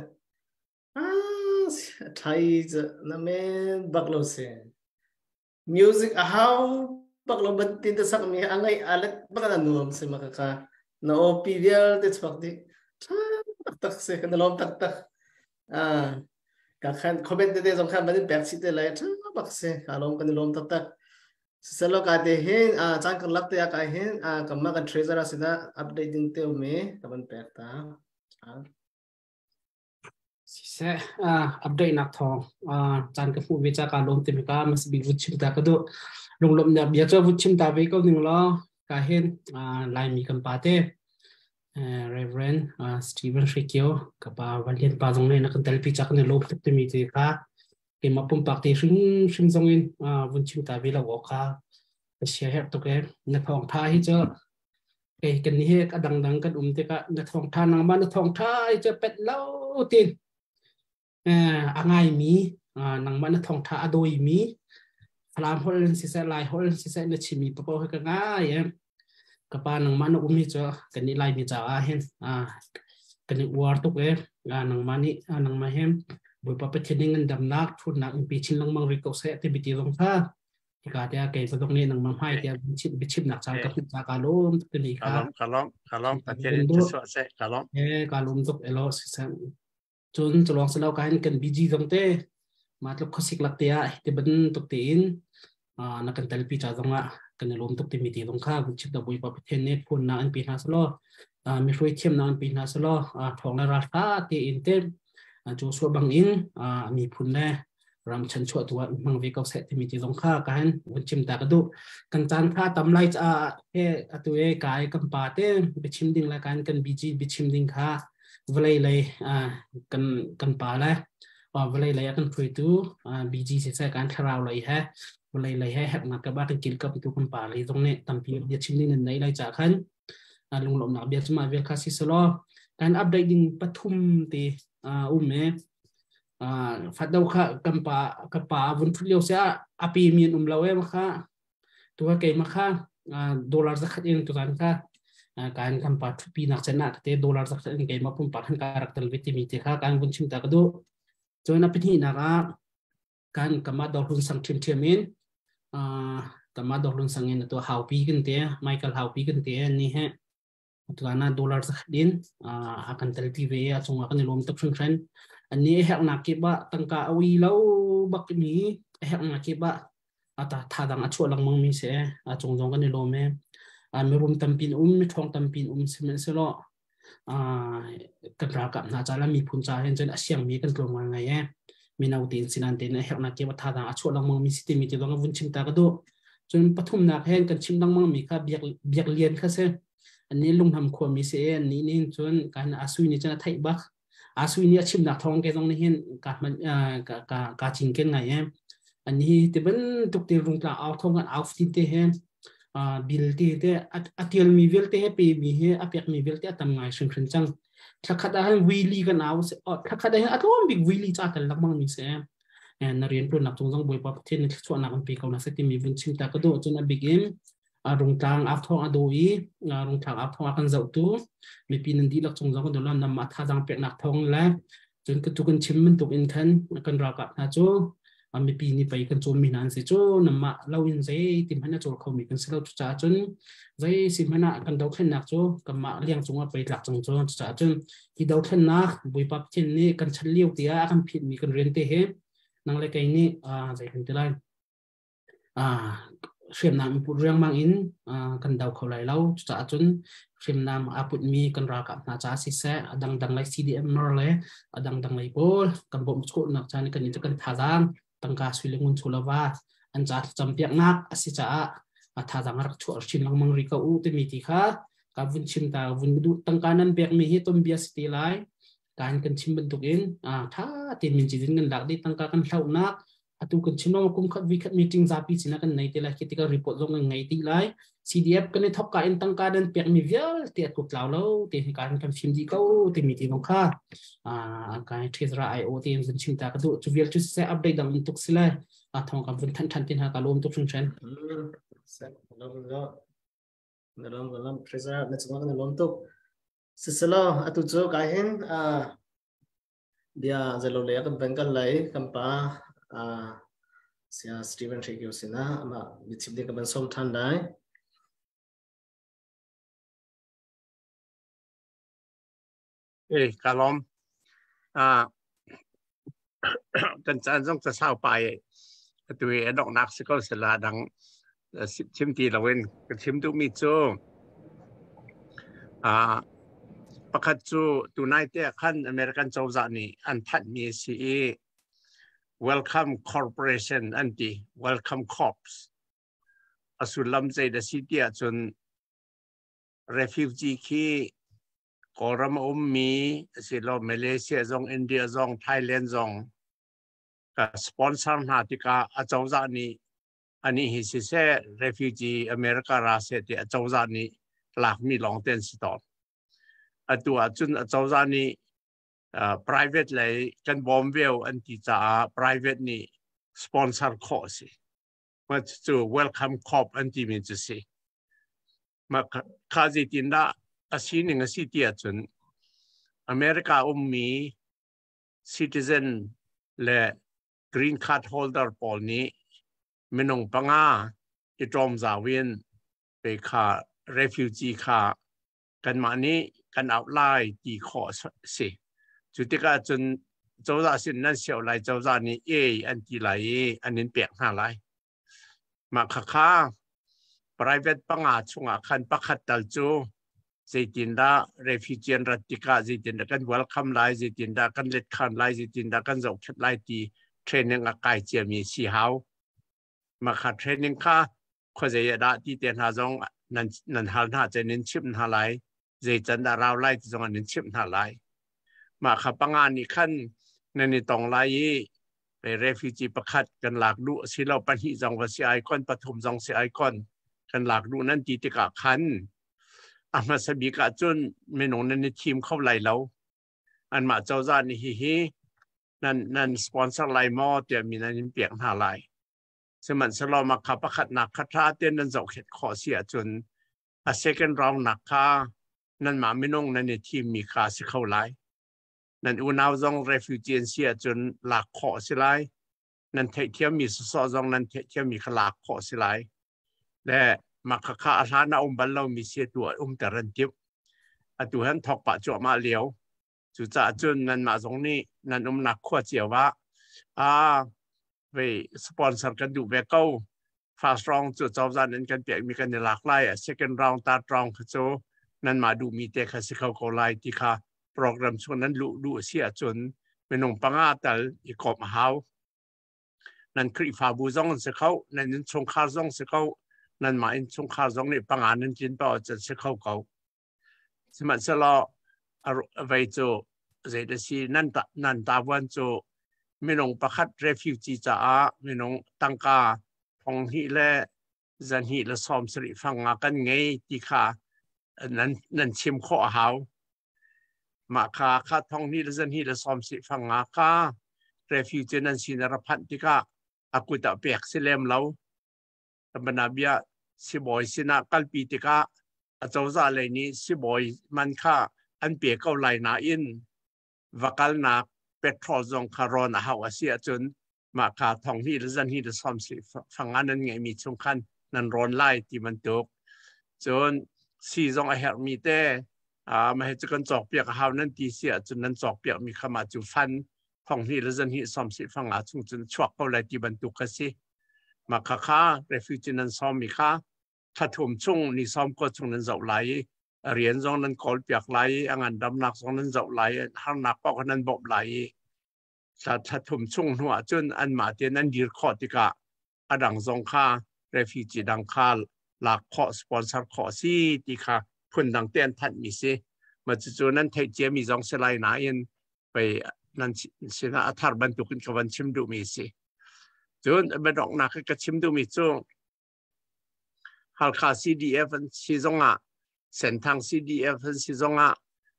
Ah, thai na men bak lo se. Music a hau bak lo ban tin te sak mi a ngai alet bak na nuam se maka ka. Na OP vial te chuak di. Tha tak tak se kan lawm tak tak. Ah, ka khan comment te te zong khan ban pek si te lai tha bak se. Ka lawm kan lawm tak tak. Siselaw ka te hin caan karlak te ah kai hin kanmah kan treasurer sinah update ding te um i ka van pek ta. Siseh update nak thawng caan ka hmuh ve ca ka lawm te ka mas bik vut chim ta ka duh lunglawmhnak bia cu vut chim ta ve ko ning law ka hin Laimi kan pa te Reverend Stephen Hrikyo ka pa Valian pa zong nih na kan telpi ca kan i lawm tuk timi te kha keimah pumpak te hrimhrim zong in vun chim ta ve lo awk kha ka sia herh tuk e na thawngtha hi cu kei kan ni he a dangdang kan um tikah na thawngtha nangmah na thawngtha hi cu pet lo tin a ngaimi nangmah na thawngtha a dawimi Falam holh in siseh Lai holh in siseh na chimmi paoh hi ka ngai em. Ka pa nangmah na um hi cu kan i Laimi caah hin kan i uar tuk e. Nangmah nih nangmah he Bawipa Pathian nih ngandamnak ṭhutnak in pe chin lengmang rih ko seh timi ti zong kha hika tiah kei zong nih nangmah hmai tiah biachimnak caan ka hmuh ca ka lawm tuk timi kha. Ka lawm, ka lawm, Pathian in thluachuah seh, ka lawm. Eh, ka lawm tuk elo siseh. Cun culawng silo ka hin kan BG zong te ma tluk khuasik lak te ah ti bantuk tein na kan telpi ca zong ah kan i lawm tuk timi ti zong kha chim da Bawipa Pathian nih phun na an pi hna selaw mi hruai thiam na an pi hna selaw thawng le ral tha tein te Joshua bang in miphun le ram chanchuah tu ah hmang ve ko seh timi ti zong kha ka han vun chim ta ka duh. Kan caan kha tam lai ca he atu e kai kan pa te biachim ding le kan kan BG biachim ding kha vawlei lei kan kan pa le vawlei lei a kan hruaitu BG si seh kan thlarau lei he vawlei lei he herhnak ka ba kan kilkam tu kan pa lei zong nih tampi biachim ding nan nei lai ca khan lunglawmhnak bia cu mah vial kha si selaw kan update ding pathum te um e. Fat do kha kan pa ka pa vun thut lio sia a pi mi an um lo e ma kha tu ka kei ma kha dollar zakhat in tu kan kha kan kan pa thupi nak chen na te dollar zakhat in kei ma pum pa khan ka rak tel ve ti mi te kha kan vun chim ta ka du. Cun a pahnih nak ah kan kama dor hun sang ṭhiam ṭhiam in kama dor hun sang in to haupi kan te Michael haupi kan te ni he tuana dollar zakhat in a kan tel ti ve a chungah kan i lawm tuk hringhran. Ani hernak kip ah tangka a ui lo bak mi hernak kip ah ata tha dang a chuah lengmang mi se a chung zong kan i lawm e. Mirum tampin um, mi ṭhawng tampin um sihmanhsehlaw kan ralkap hna ca le miphun ca hin cun a siang mi kan tlawm ngai ngai e. Mino tein sinan tein a herhnak kip a tha dang a chuah lengmang mi si timi ti zong a vun chim ta ka duh. Cun pathumnak hen kan chim lengmang mi kha biak biak lian kha si. Ani lungnam khua mi si e. Ani nih cun kan asui ni cun a theih bak. Asui ni a chimnak thawng ke zong nih hin ka hman ka ka ka cinken ngai e. Ani ti bantuk te rungtla au thong kan au tin te he bil te te a tial mi vialte he pe mi he a pek mi vialte a tam ngai hringhran cang. Thlakhat ah hin wili kan au thlakhat ah hin a tlawm bik wili cha tel lakmang mi se na rian tuan nak chung zong Bawipa Pathian nih thluachuahnak an pe ko na se timi vun chim ta ka duh. Cun a bik in rungtlang aa thawng a daw i rungtlang aa thawng a kan zohtu mipi nan dihlak chung zong kan duh nam ma thazaang peknak thawng le cun ka tu kan chim bantuk in khan kan ralkap hna cu mipi nih pei kan cawm mi hna an si cu namah lo in zei ti hmanh a cawl kho mi kan si lo. Cucaah cun zei si hmanh ah kan dothlennak cu kanmah liang cungah pei tlak cang cu. Cucaah cun hi dothlennak Bawipa Pathian nih kan chan lio tiah a kan phit mi kan rian te hi nang le kei nih zei kan ti lai hriamnam put riangmang in kan do kho lai lo. Cucaah cun hriamnam aa putmi kan ralkap hna ca siseh, a dangdang lei CDM le a dangdang lei pawl kan bawmh khawhnak ca nih kan i kan thazaang tangka sui le ngun chulava an ca thlacampiaknak a si caah a thazaang a rak chuah chin lengmang rih ko u timi ti kha ka vun chim ta vun duh. Tangka nan pekmi hi tuanbia si te lai kan kan chim bantukin tha tein min cizin kan lak dih. Tangka kan hlohnak atu kan chim lo kum khat vi khat meeting zapi cina kan nei te lai khi tikah report zong kan ngei ti lai. CDF kan i thok ka in tangka dan pek mi vialte a tluk tlau lo te hi kan kan fim di ko te mi ti zong kha kai Treasurer IO te in chim ta ka du chu vial chu se update dang tuk sile a thong kan vun than than tin ha ka lom tuk hring hren. Na lom ka lom Treasurer na chung kan lom tuk siselo atu chu kai hin bia zelo le kan bengal lai kan pa sia Steven Shekyo sina ama bichim ding kan ban som than lai. Eh kalom kan caan zong ca sau pa e atu i adok nak si ko sela dang chim ti loin ka chim duh mi cu pakhat cu tunai te khan American cozah nih an thanh mi si i Welcome Corporation an ti, Welcome Corps a sullam zei da si ti ahcun refugee khi Kawlram a ummi asilo Malaysia zong, India zong, Thailand zong ka sponsor hna tikah a cozah nih ani hi siseh refugee America ra seh ti a cozah nih lakmi lawng te an si tawn. Atu ahcun a cozah nih private lei kan bawm veo an ti caah private nih sponsor khawh a si. Cu Welcome Corp an timi cu si. Ma kha zeitin dah a sining a si ti ahcun America ummi citizen le green card holder pawl nih minung panga i ṭawm zau in pe kha refugee kha kanmah nih kan auh lai ti khawh si. Cu tikah cun cozah sin nan sio lai, cozah nih e an ti lai i an in pek hna lai. Mah khakha private panga chungah khan pakhat tal cu zeitindah refugee an rat tikah zeitindah kan welcome lai, zeitindah kan letkhan lai, zeitindah kan zohkhenh lai ti training a kai ciami si hau. Mah kha training kha khuazei ah dah ti te hna zong nan nan hal hna cun in chimh hna lai, zei can dah rau lai ti zong an in chimh hna lai. Mah kha panga nih khan nan i tong lai i refugee pakhat kan lak duh asilo pahnih zong va si ai kon, pathum zong si ai kon, kan lak duh nan ti tikah khan a hmasa bik ah cun minung nan i thim kho lai lo. Anmah cozah nih hihi nan nan sponsor lai maw tiah mi nan in pek hna lai. Sihmanhsehlaw mah kha pakhatnak kha ṭha tein nan zohkhenh khawh si ahcun a second round nak kha nanmah minung nan i thimmi kha a si kho lai. Nan unau zong refugee an si ahcun lak khawh a si lai. Nan theihthiammi sawsawh zong nan theihthiammi kha lak khawh a si lai. Le mah khakha a hlan ah um bal lomi si atu ah umter an timh. Atu han thawk pah cuahmah lio. Cucaah cun nanmah zong nih nan umnak khua cio ah ah vei sponsor kan duh ve ko. First round cu cozah nan kan pekmi kan i lak lai. Second round, third round kha cu nanmah duhmi te kha si kho ko lai ti kha program chung nan luh duh a si ahcun minung panga tal i komh a hau. Nan Khrihfabu zong an si kho, nan innchungkhar zong si kho, nanmah innchungkhar zong nih panga nan tlin paoh ahcun si kho ko. Sihmanhsehlaw vei cu zei si nan ta, nan tavuan cu minung pakhat refugee caah minung tangka thong hnih le zahnih le 70 fang nga kan ngei ti kha nan nan chim khawh a hau. Mah kha kha thong hnih le zahnih le 70 fang nga kha refugee nan sin a ra phanh tikah a kut ah pek si lem lo. Banabia sibawi sinah kalpi tikah acozah lei nih sibawi man kha an pe ko lai nain va kalnak petrol zong kha rawn a hau a si ahcun mah kha thong hnih le zan hnih le sawm si fanga nan ngeihmi chung khan nan rawn lai ti bantuk. Cun si zong a herhmi te mah hi cu kan cawk piak a hau nan ti si ahcun nan cawk piakmi kha mah cu fan thong hnih le zan hnih sawm si fanga chung cun chuak ko lai ti bantuk kha si. Mah kha kha refugee nan sawmmi kha thla thum chung ni sawm ko chung nan zoh lai i a rian zong nan kawl piak lai i a ngandamnak zong nan zoh lai i harnak paoh kha nan bawmh lai i thla thla thum chung hnu ah cun anmah tein an dir khawh tikah a dang zong kha refugee dang kha lak khawh, sponsor khawh si ti kha phundang te an thanh mi si. Ma cucu nan theih ciami zong si lai nain pei nan sinah a thar bantukin ka van chim duhmi si. Cun biadonghnak ka chim duhmi cu Halkha CDF an si zongah, Senthang CDF an si zongah,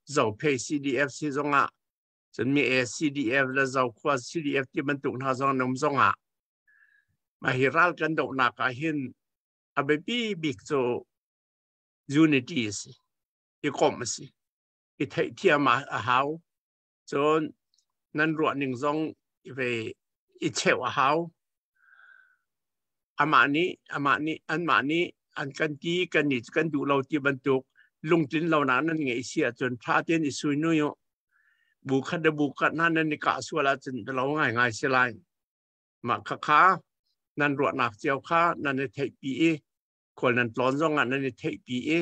Zophei CDF si zongah, cun mi e CDF le Zokhua CDF ti bantuk hna zong an um zongah mah hi ral kan dohnak ah hin a biapi bik cu unity a si, i komh a si, i theihthiam a hau. Cun nan ruah ning zong ve i cheuh a hau. Amah nih amah nih anmah nih an kan ti, kan nih kan duh lo ti bantuk lungtlin lonak nan ngeih si ahcun ṭha tein i sui nui u. Bu khat le bu khat hna nan i kah sual ahcun lo ngaingai si lai. Mah khakha nan ruahnak cio kha nan i theihpi i khual nan tlawn zong ah nan i theihpi i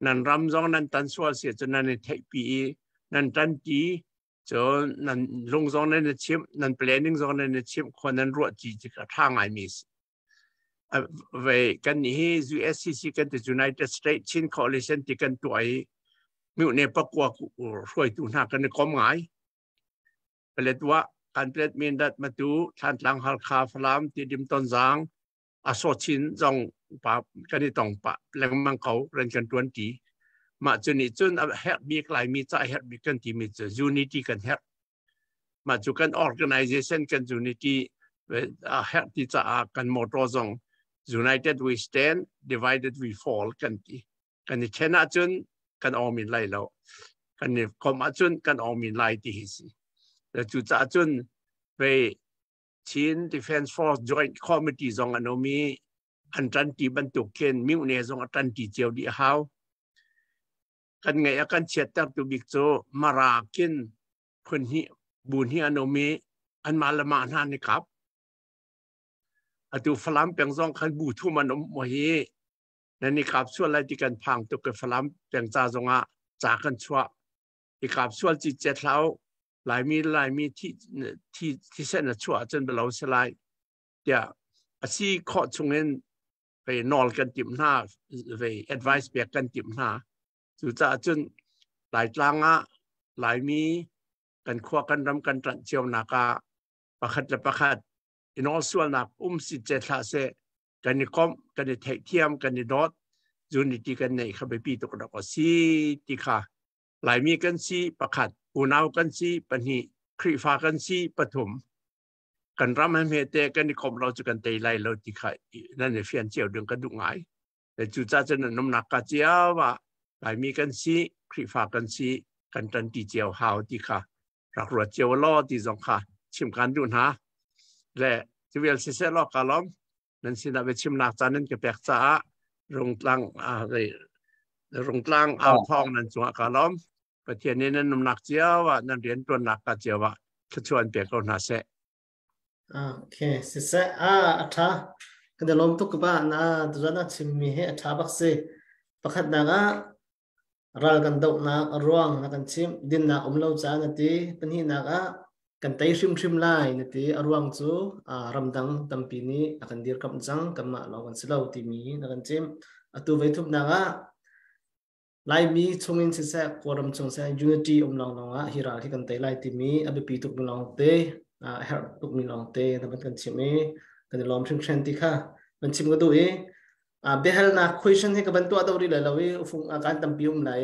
nan ram zong nan tan sual si ahcun nan i theihpi i nan ṭanpi. Cun nan lung zong nan i chimh, nan planning zong nan i chimh, khua nan ruah ci tik a ṭha ngaimi si. Ve kan nih hi USCC kan ti, United States Chin Coalition ti kan tuah i mihne pakua hruaitu hna kan i kom ngai. Paletwa, Kanpetlet, Mindat, Matu, Thantlang, Halkha, Falam, Tidim, Tonzang, Aso Chin zong pa kan i tong pa lengmang ko ren kan tuan ti. Mah cu nih cun a herh bik Laimi ca herh bik kan timi cu unity kan herh. Mah cu kan organization kan unity a herh ti caah kan motto zong "United we stand, divided we fall" kan ti. Kan i then ahcun kan awmin lai lo. Kan i kom ahcun kan awmin lai ti hi si. Le cucaah cun vei Chin Defense Force Joint Committee zong an um i an ṭanṭi bantuk khin mihne zong a ṭanṭi cio dih a hau. Kan ngaih a kan chiattertu bik cu Mara khin phun hnih bu hnih an um i anmah le mah hna an i kap. Atu Falam peng zong khan bu thum an um maw hi nan i kap sual lai ti kan phang tuk i Falam peng ca zongah ca kan chuah. I kap sual ci cet hlah u. Laimi Laimi thi thi thisen a chuah ahcun bialo si lai tiah a si khawh chungin vei nawl kan timh hna, vei advice pek kan timh hna. Cucaah cun Laitlang ah Laimi kan khua kan ram kan ṭanh cionak ah pakhat le pakhat i nawl sualnak um si cet hlah seh, kan i komh, kan i theihthiam, kan i dawt, unity kan neih kha biapi tuk rak a si ti kha Laimi kan si pakhat, unau kan si pahnih, Khrihfa kan si pathum, kan ram he hmete kan i komh lo cu kan tei lai lo ti kha nan i fian cio ding ka duh ngai. Le cucaah cun nan umnak ka cio ah Laimi kan si, Khrihfa kan si, kan ṭanṭi cio hau ti kha rak ruat cio law ti zong kha chim kan duh hna. Le cuvial siseh law ka lawm nan sinah biachimnak caan nan ka pek caah rungtlang rungtlang au thawng nan cungah ka lawm. Pathian nih nan umnak cio ah nan rian ṭuannak ka cio ah thluachuah an pek ko hna seh. Okay, siseh ah a ṭha. Kan i lawm tuk ba na tuzan na chimmi hi a ṭha bak si. Pakhatnak ah ral kan dohnak a ruang na kan chimh, dinnak um lo caah na ti. Pahnihnak ah kan tei hrimhrim lai na ti. A ruang cu ramdang tampi nih a kan dirkamh cang, kanmah lawng kan si lo timi na kan chimh. Atu voi thumnak ah Laimi chungin siseh, Kawlram chung siseh unity um lawnglawng ah hi ral hi kan tei lai timi a biapi tukmi lawngte, a herh tukmi lawngte na van kan chimh i kan i lawm hringhran ti kha van chim ka duh i biahalnak question hi ka van tuah deuh rih lai lo i ufung kan tampi um lai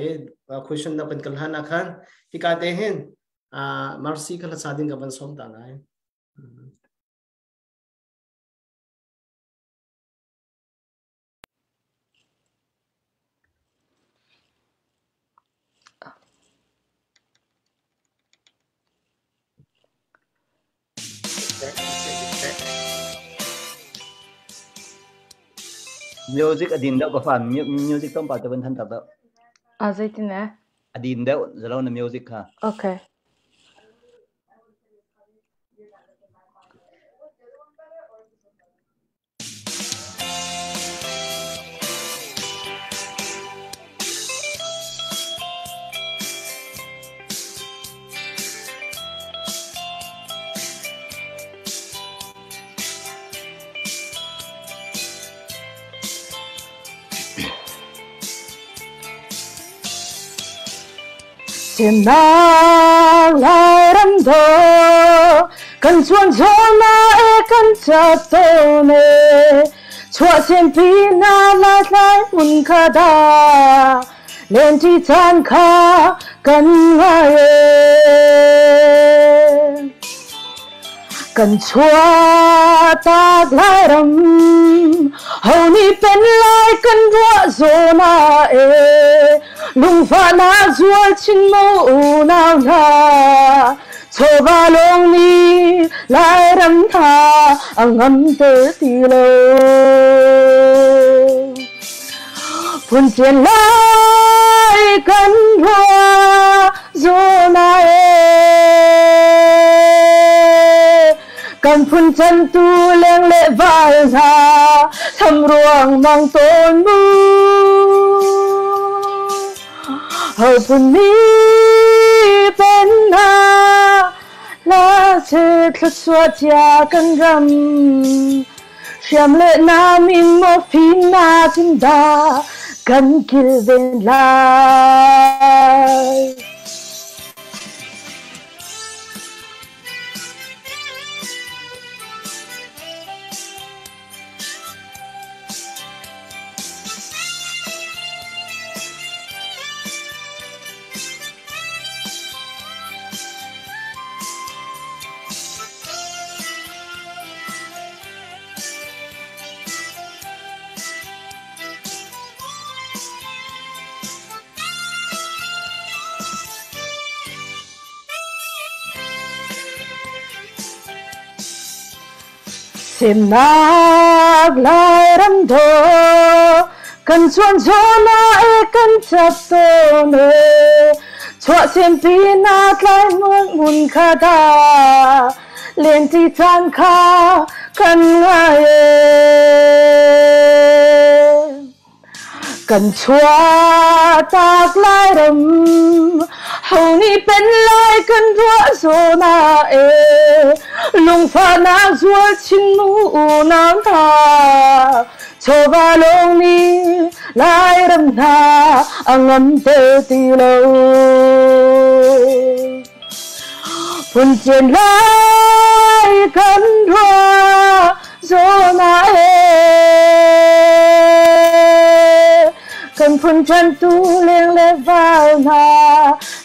i question na kan kal hlan ah khan hika te hin Mercy kha hlasa ding ka van sawm ta lai. Music a din deuh ka fan music tlawmpal te van than tak deuh. A zeitin eh? A din deuh zalo na music kha. Okay. Semnak Lairam dawh kan chuan na e kan cat tawn e chuah sempi na lai tlai hmun kha da len ṭi caan kha kan ngai e kan chuah tak Lairam ho nih pen lai kan ruah zawn ah e lungfahnak zual chin mo unau hna chawva lawng nih Lairam hna a ngamter ti lo phun cian lai kan ruah zawn ah e kan phun chan tu leng le val hna tham ruang mang tawn mu ho phun mi pen hna la che thluachuah cia kan ram hriam le nam in maw fim na cin da kan kilven lai. Semnak Lairam dawh kan chuan zawn ah e kan ṭap tawn e chuahsempi na tlai hmun kha dah lenti caan kha kan ngai e Kan chuahtak Lairam ho nih pen lai kan ruah zawn ah e lungfahnak zual chin mu unau hna chawva lawng nih Lairam hna a ngam te ti lo. Phuncen lai kan ruah zawn ah e kan phun ṭantu leng le val hna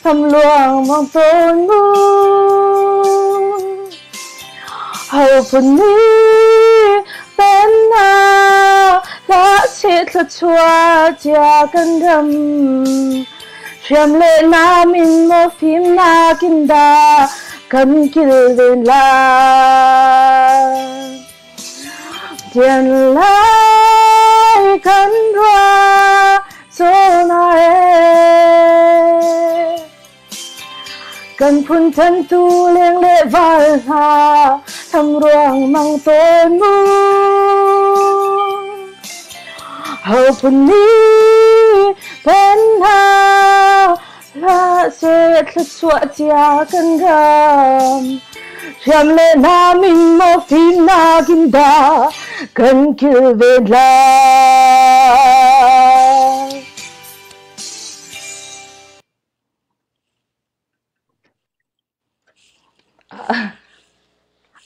tham luang mang tawn mu ho phun nih pen hna hlah seh thluachuah cia kan ram Hriam le nam in maw fimnak in dah kan kilven lai? Tian lai kan ruah zawn ah e. Kan phun thantu leng le val hna tham ruang mang tawn mu. Ho phun nih pen hna hlah seh thluachuah cia kan ram. Hriam le nam in maw fimnak in dah kan kilven lai.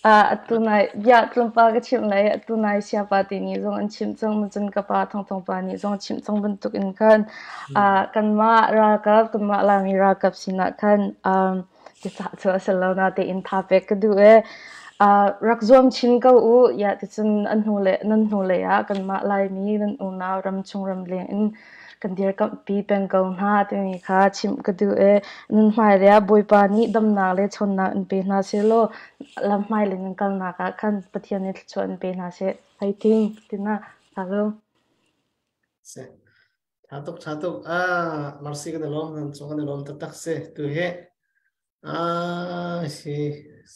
Atu nai bia tlawmpal ka chimh lai. Atu nai siapa ti nih zong an chimh cang. Cun ka pa Thongthong pa nih zong a chimh cang bantuk in khan kanmah ralkap, kanmah Laimi ralkap sinah khan biacah cu a si lo natein tha pek ka duh i rak zuam chin ko u. Iah ticun an hnu le nan hnulei ah kanmah Laimi nan unau ramchung ramleng in kan dirkamhpi peng ko hna timi kha chimh ka duh i nan hmailei ah Bawipa nih damnak le chawnnak in pe hna sehlaw lam hmailei nan kalnak ah khan Pathian nih thluachuah in pe hna seh. Fighting tina alo. Se. Tha tuk tha tuk. Ah, marsi kan lom nan chung kan lom taktak se tu he. Ah, si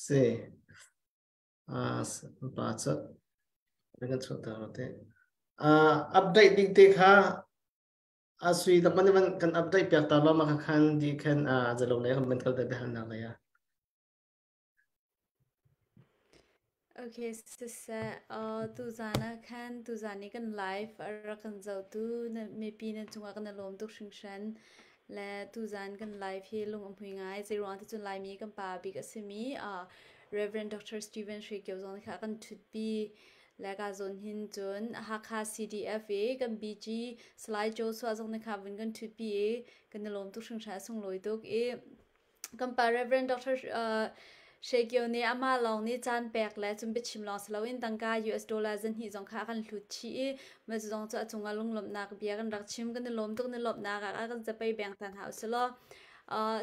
se. Ah, pa cha. Kan chuah ta te. Ah, update ding te kha asui tak man man kan update piak ta lo ma khan di khan a zalo le kan ban kal te han na le ya. Okay, siseh, tuzaan ah khan tuzaan i kan live a rak kan zohtu na mipi nan cungah kan i lawm tuk hringhran. Le tuzaan kan live hi lung a hmui ngai. Zeiruang ti cun Laimi kan pa bik a simi Reverend Dr. Stephen Hre Kio zong kha kan ṭhutpi le ka zawn hin cun Hakha CDF i kan BG Salai Joshua zong nih kha vun kan ṭhutpi i kan i lawm tuk hringhran a sunglawi tuk i Kan pa Reverend Dr. Hre Kio nih amah lawng nih caan pek le cun biachim lawng si loin tangka US dollar zahnih zong kha a kan hlut chih i mah cu zong cu a cungah lunglawmhnak bia kan rak chim. Kan i lawm tuk na lawmhnak ah kan zapei beng ta hna usih law.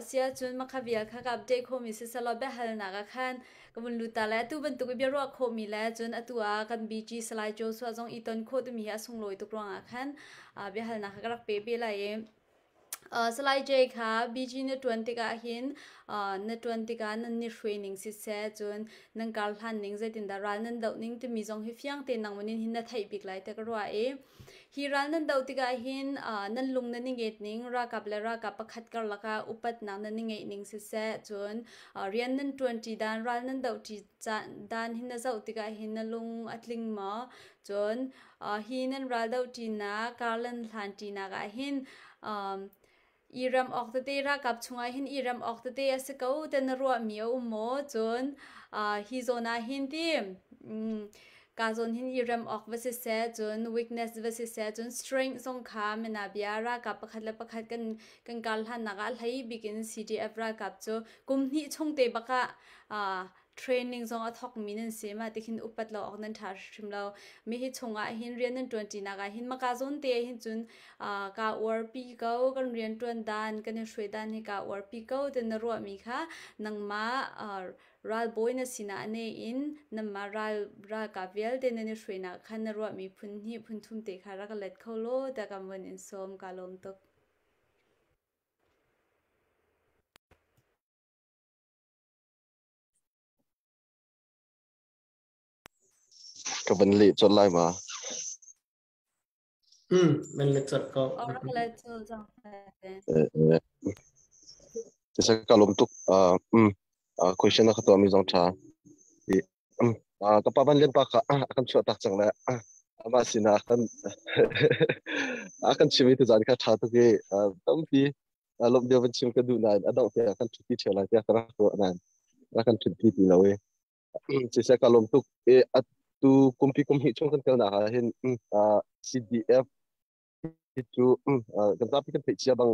Sia cun makha vial kha ka update khomi si selaw biahalnak ah khan ka vun lut ta le atu bantuk i biaruah khawhmi le cun atu ah kan BG Salai Joshua zong i ton khawh timi hi a sunglawi tuk ruangah khan biahalnak kha ka rak pe ve lai i Salai Jay kha BG na ṭuan tikah hin na ṭuan tikah nan i hruai ning siseh, cun nan kar hlan ning zeitindah ral nan doh ning timi zong hi fiang tein nangmah nih hin na theih bik lai tiah ka ruah i hi ral nan doh tikah hin nan lung nan i nget ning, ralkap le ralkap pakhat karlak ah upatnak nan i ngeih ning siseh, cun rian nan ṭuanṭi dan, ral nan dohṭi dan hi na zoh tikah hin na lung a tling maw? Cun hi nan ral dohṭinak, kar nan hlanṭinak ah hin i rem awk tete ralkap chungah hin i rem awk tete a si ko ti na ruahmi a um maw? Cun hi zawn ah hin ti ka zawn hin i rem awk va siseh, cun weakness va siseh, cun strength zong kha menabia ralkap pakhat le pakhat kan kar hlannak ah hlei bik in CDF ralkap cu kum hnih chung te bak ah training zong a thawkmi nan si ma tikhin upat lo awk nan ṭha hrim lo mi hi chungah hin rian nan ṭuan ṭinak ah hin maka zawn te hin cun ka uarpi ko kan rian ṭuan dan kan i hruai dan hi ka uarpi ko ten na ruahmi kha nangmah. Ralbawi na sinah a ne in nanmah ral ralkap vialte nan i hruainak khan na ruahmi phun hnih phun thum te kha rak let kho law tiah kan vun in sawm. Kaa lawm tuk. Ka van leh colh lai ma? Man let colh ko. Rak let colh cang. Tisa ka lawm tuk. Question na ka tuahmi zong ṭha. Ka pa van lian pa kha a kan chuah tak cang le amah sinah kan a kan chim i tuzaan kha ṭha tuk i tampi lawmh bia van chim ka duh nain a dongh tiah kan ṭhutpi ṭheo lai tiah ka rak ruah nain rak kan ṭhutpi ti lo i siseh ka lawm tuk i atu kumpi kum hnih chung kan kalnak ah hin CDF hi cu kan zapi kan theih cia bang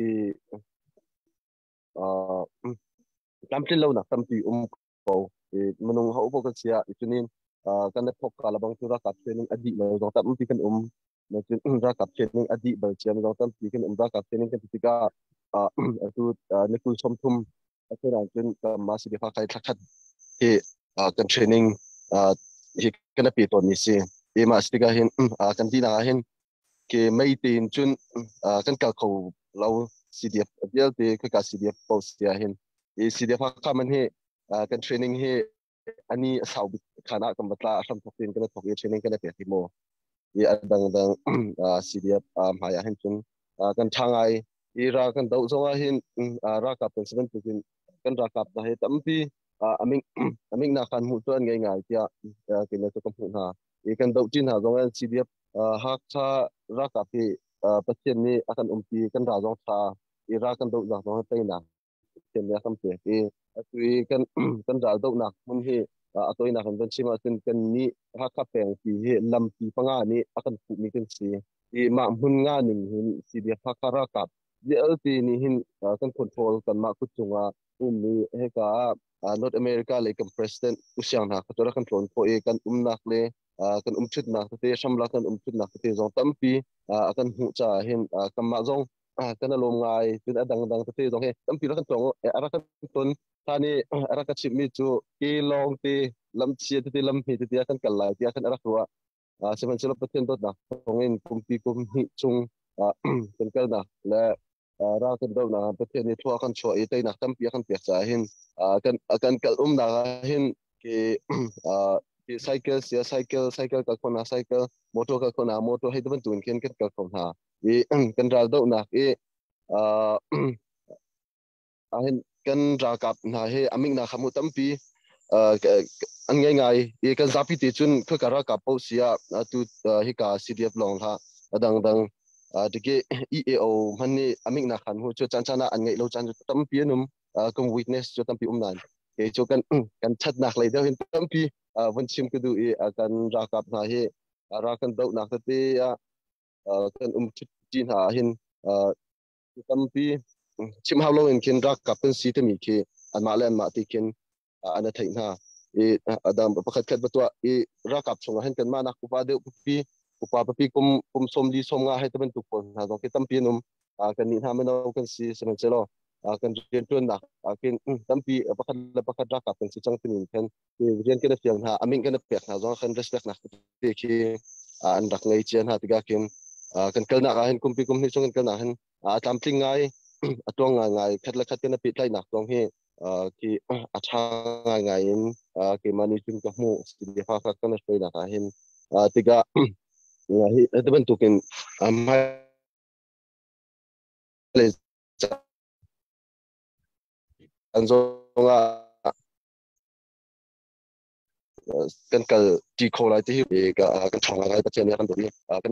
i tlamtlin lonak tampi um ko i minung ho ko kan sia i cunin kan i thok ka labang cu ralkap training a dih lo zong tampi kan um. Cun ralkap training a dih bal ciam zong tampi kan um. Ralkap training kan ti tikah atu ni 30 atu cun ma si fa kai thlakhat hi kan training hi kan pe tawn ni si i ma si tikah hin kan di nak ah hin ke mei tein cun kan kal kho lo. CDF vialte khika CDF post tia hin i CDF Hakha man hi kan training hi ani a sau bik khan ah kan batla a hram thok tin kan thok i training kan pe ti mo i adang dang CDF hmai ah hin cun kan tha ngai i ra kan do zong ah hin ralkap kan seven tukin kan ralkap na he tampi aming aming na khan mu tu an ngai ngai tiah kina chu ka hmuh hna i kan do tin ha zong an CDF Hakha ralkap hi Pathian nih a kan umpi, kan ra zong tha i ra kan doh zong zong teinak Pathian nih a kan pek i atu i kan kan ral dohnak hmun hi a toinak in kan chim ahcun kan nih Hakha peng ti hi lampi panga nih a kan fuhmi kan si i mah hmun nga ning hin CDF Hakha ralkap vialte nih hin kan control kanmah kut cungah ummi heka ah North America lei kan president usiang hna kha kan tlawn khawh i kan umnak le kan umṭhutnak tete hramlak kan umṭhutnak tete zong tampi a kan hmuh caah hin kanmah zong kan alawm ngai. Cun a dangdang tete zong hi tampi rak kan tong, a rak kan ton than i a rak ka chimhmi cu ke lawng te lamchia tete lamhmi tete ah kan kal lai tiah khan a rak ruah. Sihmanhsehlaw Pathian dawtnak thawngin kumpi kum hnih chung kan kalnak le ral kan dohnak ah Pathian nih thlua kan chuah i teinak tampi a kan pek caah hin kan kan kal umnak ah hin ke ke cycle sia cycle cycle kal khona cycle motor kal khona motor hei bantuin khin kan kal kho hna i kan ral dohnak i ahin kan ralkap hna hi aming na khamu tampi an ngai ngai i kan zapi te cun khaka ralkap po sia tu hika CDF long hla adang dang tike EAO man ni aming na khan hu chu chan chana an ngai lo chan chu tampi anum kan weakness chu tampi um nan ke chu kan kan that nak lei deuh hin tampi von chim ka du i kan ralkap hna hi ra kan do nak te kan um ti hna hin tampi chim hau lo in khin ralkap kan si timi khi anmah le anmah ti khin an a theih hna i adam pakhat khat batua i ralkap chungah hin kanmah nak upa deuh pi upa papi kum kum som li som nga hai te bantuk pawl hna zong khi tampi an um. Kan nih hna mino kan si, sihmanhsehlaw kan rian tuannak kin tampi pakhat le pakhat ralkap kan si cang timi khan rian kan fial hna, aming kan pek hna zong kan respect nak te khi an rak ngei cia hna tikah khin kan kalnak ah hin kumpi kum hnih chung kan kalnak hin a tlamtling ngai, a tuang ngai ngai, khat le khat kan pehtlaihnak zong hi ki a ṭha ngai ngai in keimah nih cun ka hmuh si fa kha kan hruainak ah hin tikah hi bantukin hmai an zong ah kan kal ti kho lai ti hi ka kan ṭhawng ngai. Pathian nih a kan dawt i kan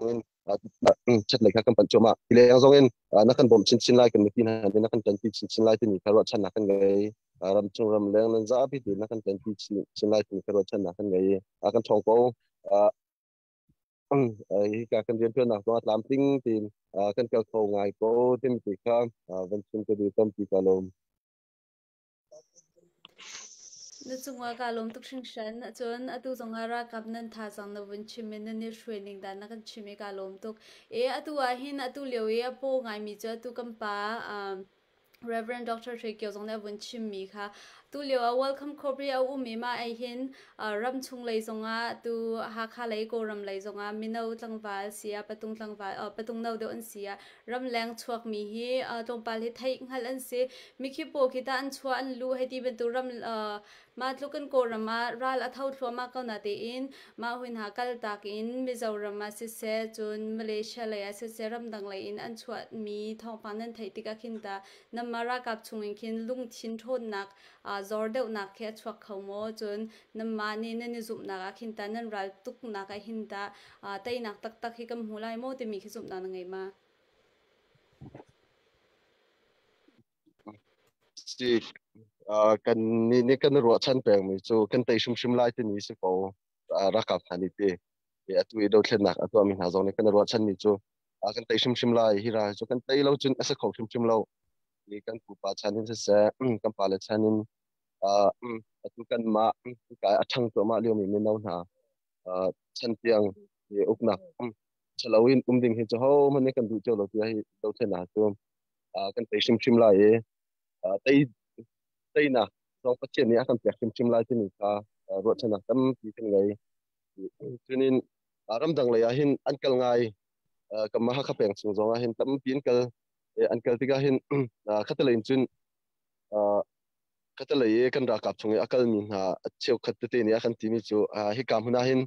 in chat lei kha kan panh cuahmah. Hi leng zong in na kan bawmh chinchin lai, kan mipi hna nih na kan ṭanpi chinchin lai timi kha ruahchannak kan ngei. Ram chung ram leng nan zapi te na kan ṭanpi chin lai timi kha ruahchannak kan ngei. Kan ṭhawng ko. Hi ka kan rianṭuannak zong a tlamtling tein kan kal kho ngai ko timi ti kha van chim ka duh. Tampi ka lawm. Na cungah kaa lawm tuk hringhran. Cun atu zongah ralkap nan thazaang na vun chim i nan i hruai ning dan na kan chim i kaa lawm tuk. E atu ah hin atu lio i a paw ngaimi cu atu kan pa Reverend Dr. Hre Kio zong nih a vun chimmi kha Tu lio ah Welcome Corps a um i mah ai hin ram chung lei zongah tu Hakha lei Kawlram lei zongah mino tlangval sia patung tlangval patung no deuh an si ah ramleng chuakmi hi tlawmpal hi theih hngalh an si. Mikhi pawl khi tah an chuah an luh hei ti bantuk ram mah tluk in Kawlram ah ral a tho thluahmah ko na tein mah hui hna kaltak in Mizoram ah siseh cun Malaysia lei ah siseh ramdang lei in an chuahmi thawngpang nan theih tikah khin tah nanmah ralkap chungin khin lungthin ṭhawnnak zor deuhnak khi a chuak kho maw? Cun nanmah nih nan i zumhnak ah khin tah nan ral tuknak ah hin tah teinak taktak hi kan hmu lai maw timi khi zumhnak na ngei ma? Si kan nih nih kan ruahchan pengmi cu kan tei hrimhrim lai timi si ko ralkap hna nih ti atu i dothlennak a tuahmi hna zong nih kan ruahchanmi cu kan tei hrimhrim lai hi ral cu kan tei lo cun a si kho hrimhrim lo kan pupa chan in siseh kan pale chan in atu kanmah a ṭhang cuahmah liomi mino hna chan tiang uknak ṭhalo in um ding hi cu hohmanh nih kan duh cio lo tiah hi dothlennak cu kan tei hrimhrim lai i tei teinak zong Pathian nih a kan pek hrimhrim lai timi kha ruahchannak tampi kan ngei. Cunin ramdang lei ah hin an kal ngai kanmah Hakha peng chung zong ah hin tampi an kal an kal tikah hin khatalei in cun khatalei i kan ralkap chung i a kalmi hna a cheukhat tete nih a kan timi cu hika hmun ah hin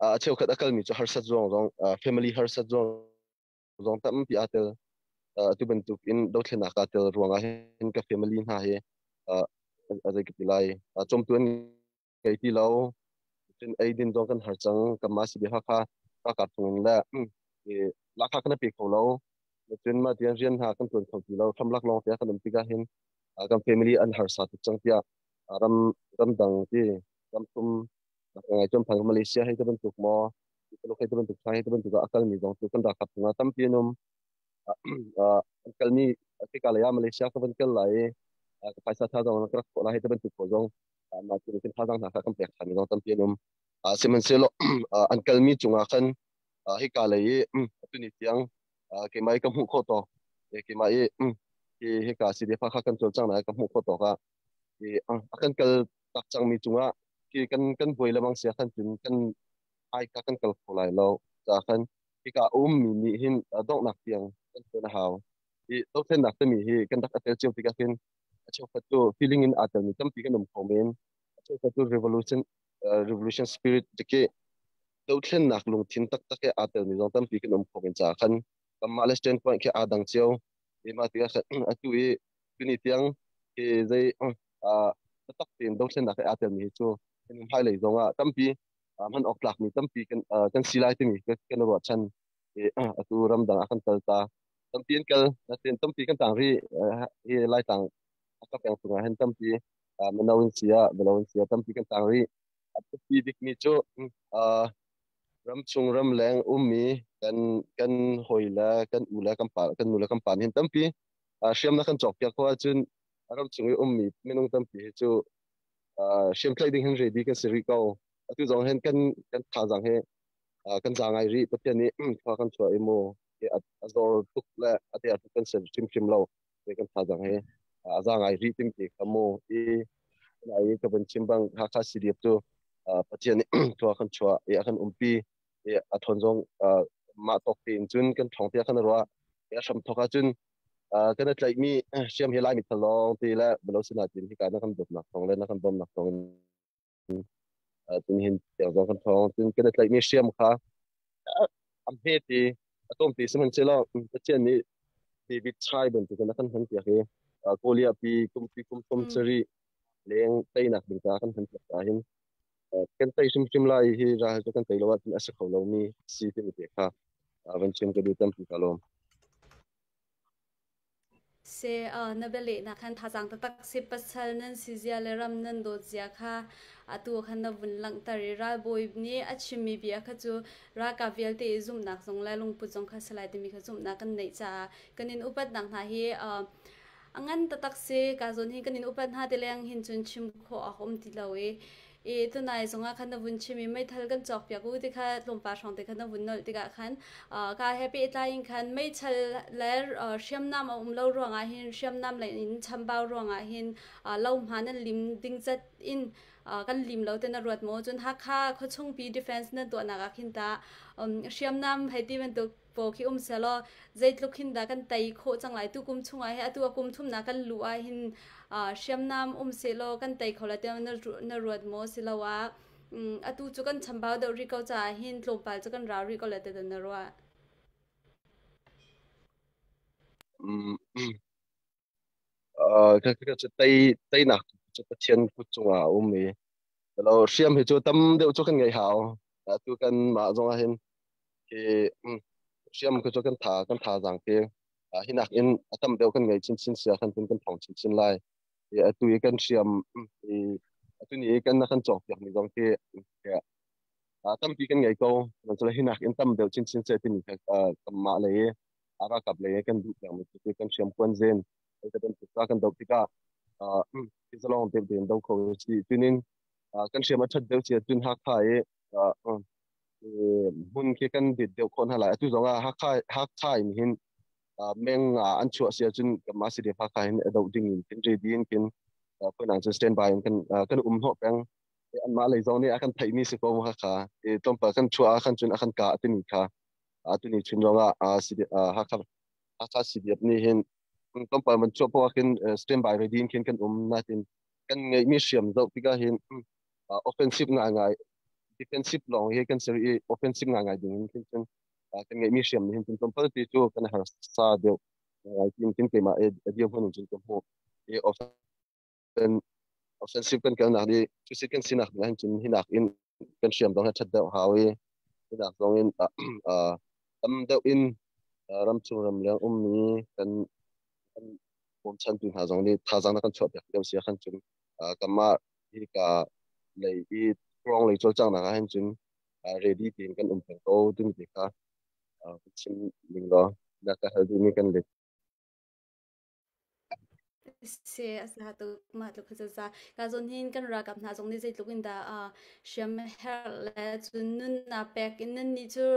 a cheukhat a kalmi cu harsat zong zong family harsat zong zong tampi aa tel atu bantuk in dothlennak aa tel ruangah hin ka family hna hi a zei ka ti lai cawmtu an ngei ti lo cun eidin zong kan har cang kanmah si bia kha ralkap chung in le lakha kan pe kho lo cun mah tiang rian hna kan tuan kho ti lo hramlak lawng tiah kan um tikah hin kan family an harsa tuk cang tiah ram ramdang ti ram thum ngai cun phang Malaysia hei te bantuk maw Tuluk hei te bantuk Thai hei te bantuk a kalmi zong cu kan ralkap chungah tampi an um an kalmi tika lei ah Malaysia ka van kal lai i ka phaisa tha zong ka rak khawh lai hei te bantuk ko zong mah cu kan thazang hna kha kan pek ṭhan mi zong tampi an um sihmanhsehlaw an kalmi cungah khan hika lei i tuni tiang keimah i ka hmuh khawh tawk keimah i hika CDF kha kan cawlcang lai ka hmuh khawh tawk ah a kan kal tak cangmi cungah khi kan kan buai lemang sia khan cun kan ai kha kan kal kho lai lo ca khan hika ummi nih hin donghnak tiang kan tuan a hau i dothlennak timi hi kan rak atel cio tikah hin a cheukhat cu feeling in aa telmi tampi kan um kho men a cheukhat cu revolution revolution spirit tiki dothlennak lungthin taktak he aa telmi zong tampi kan um kho men ca khan kanmah le standpoint khi aa dang cio i mah tikah atu i tuni tiang hi zei taktak tein dothlennak he aa telmi hi cu kan hmailei zong ah tampi hman awk tlakmi tampi kan kan si lai timi kan ruahchan i atu ramdang ah kan kal ta tampi an kal natin tampi kan tang ri hi laitlang ka peng chungah hin tampi mino in sia mino in sia tampi kan tang ri a biapi bikmi cu ramchung ramleng ummi kan kan hawi le kan u le kan pa kan nu le kan pa nih hin tampi hriamnak kan cawk piak ko ahcun ramchung i ummi minung tampi hi cu hriamtlaih ding hin ready kan si rih ko atu zong hin kan kan thazaang hi kan za ngai rih Pathian nih khua kan chuah i mu a zor tuk le a te tuk kan ser hrimhrim lo te kan thazaang hi a za ngai rih tim ti kha mu i ai ka van chim bang Hakha CDF cu Pathian nih khua kan chuah i a kan umpi i a thon zong mah tawk tein cun kan thong tia kan ruah a hram thok ahcun kan i tlaihmi hriam hi Laimi thalawng ti le balo sinatin hika na kan dawtnak thawng le na kan bawmnak thawng in cun hin tiang zong kan thawng cun kan i tlaihmi hriam kha a hme ti a tlawm ti sihmanhsehlaw Pathian nih David chai bantukin a kan hman piak i Goliath pi kumpi kum thum sarih leng teinak ding ca kan hman piak ta hin kan tei hrimhrim lai hi ra cu kan tei lo ahcun a si kho lomi si timi te kha van chim ka duh tampi ka lawm. Se na bialehnak khan thazaang taktak si pasal nan si zia le ram nan dawt zia kha atu khan na vun langhter i ralbawi nih a chimmi bia kha cu ralkap vialte i zumhnak zong le lungput zong kha salai timi kha zumhnak kan neih caah kan in upatnak hna hi a ngan taktak si ka zawn hi kan in upat hna ti leng hin cun chim khawh a um ti lo i. I tunai zongah khan na vun chim i meithal kan cawk piak u ti kha tlawmpal hrawng te khan na vun nolh tikah khan ka he pehtlai in khan meithal le hriamnam a um lo ruangah hin, hriamnam le in chambau ruangah hin lo hma nan lim ding zat in kan lim lo te na ruat maw? Cun Hakha khuachungpi defense nan tuahnak ah khin ta hriamnam hei ti bantuk paw khi um selaw zeitluk hin dah kan tei khawh cang lai? Tu kum chungah hi, atu a kum thumnak kan luh ah hin hriamnam um selaw kan tei kho lai tiah na ruat maw, siloah atu cu kan chambau deuh rih ko caah hin tlawmpal cu kan rau rih ko lai ti na ruah? Ka ka tei teinak cu Pathian kut cungah a um i lo hriam hi cu tam deuh cu kan ngei hau. Atu kan mah zong ah hin khi hriam cu kan tha zang ke hinak in a tam deuh kan ngei chin chin sia kan tun kan thong chin chin lai. Atu i kan hriam, atu ni kan na kan cawk piak mi zong khi tampi kan ngei ko. Nan hinak in tam deuh chin chin se timi kan mah lei ralkap lei kan duh piak mi kan hriam kuan zen ta bantuk ka kan do tikah zalong deuh tein do kho si. Tunin kan hriam a that deuh sia tun Hakha i hmun khi kan dit deuh khon hala. Atu zong ah Hakha in hin meng an chuah sia cun kama si de Hakha hin do ding in kin ready in kin phunang cun stand by in kan um ho peng. An mah lei zong nih a kan theih mi si ko. Hakha e tlawmpal kan chuah khan cun a kan ka timi kha atu ni chun zong ah Hakha CDF nih hin tlawmpal man chuah poah khin stand by ready in khin kan um natin kan ngeih mi hriam zoh tikah hin offensive ngai ngai, defensive lawng hi kan ser i offensive ngai ngai ding in khin cun kan ngeih mi hriam nih hin cun tlawmpal ti cu kan harsa deuh ngai tin kin keimah e dir hmun in cun ka hmuh i offensive kan kalnak di cusi kan sinak ding hin cun hinak in kan hriam dong he that deuh hau i hinak zong in tam deuh in ramchung ramleng ummi kan bawmchantu hna zong nih thazaang na kan chuah piak deuh sia khan cun kanmah hi ka lei i rong lei cawlcanghnak ah hin cun ready tein kan um peng ko timi te kha chim ning law na ka hal duhmi kan let. Se a sa tuk mah tluk kha za ka zon hin kan ralkap hna zong nih zeitluk in dah hriam herh le cun nun na pek in nan nih cu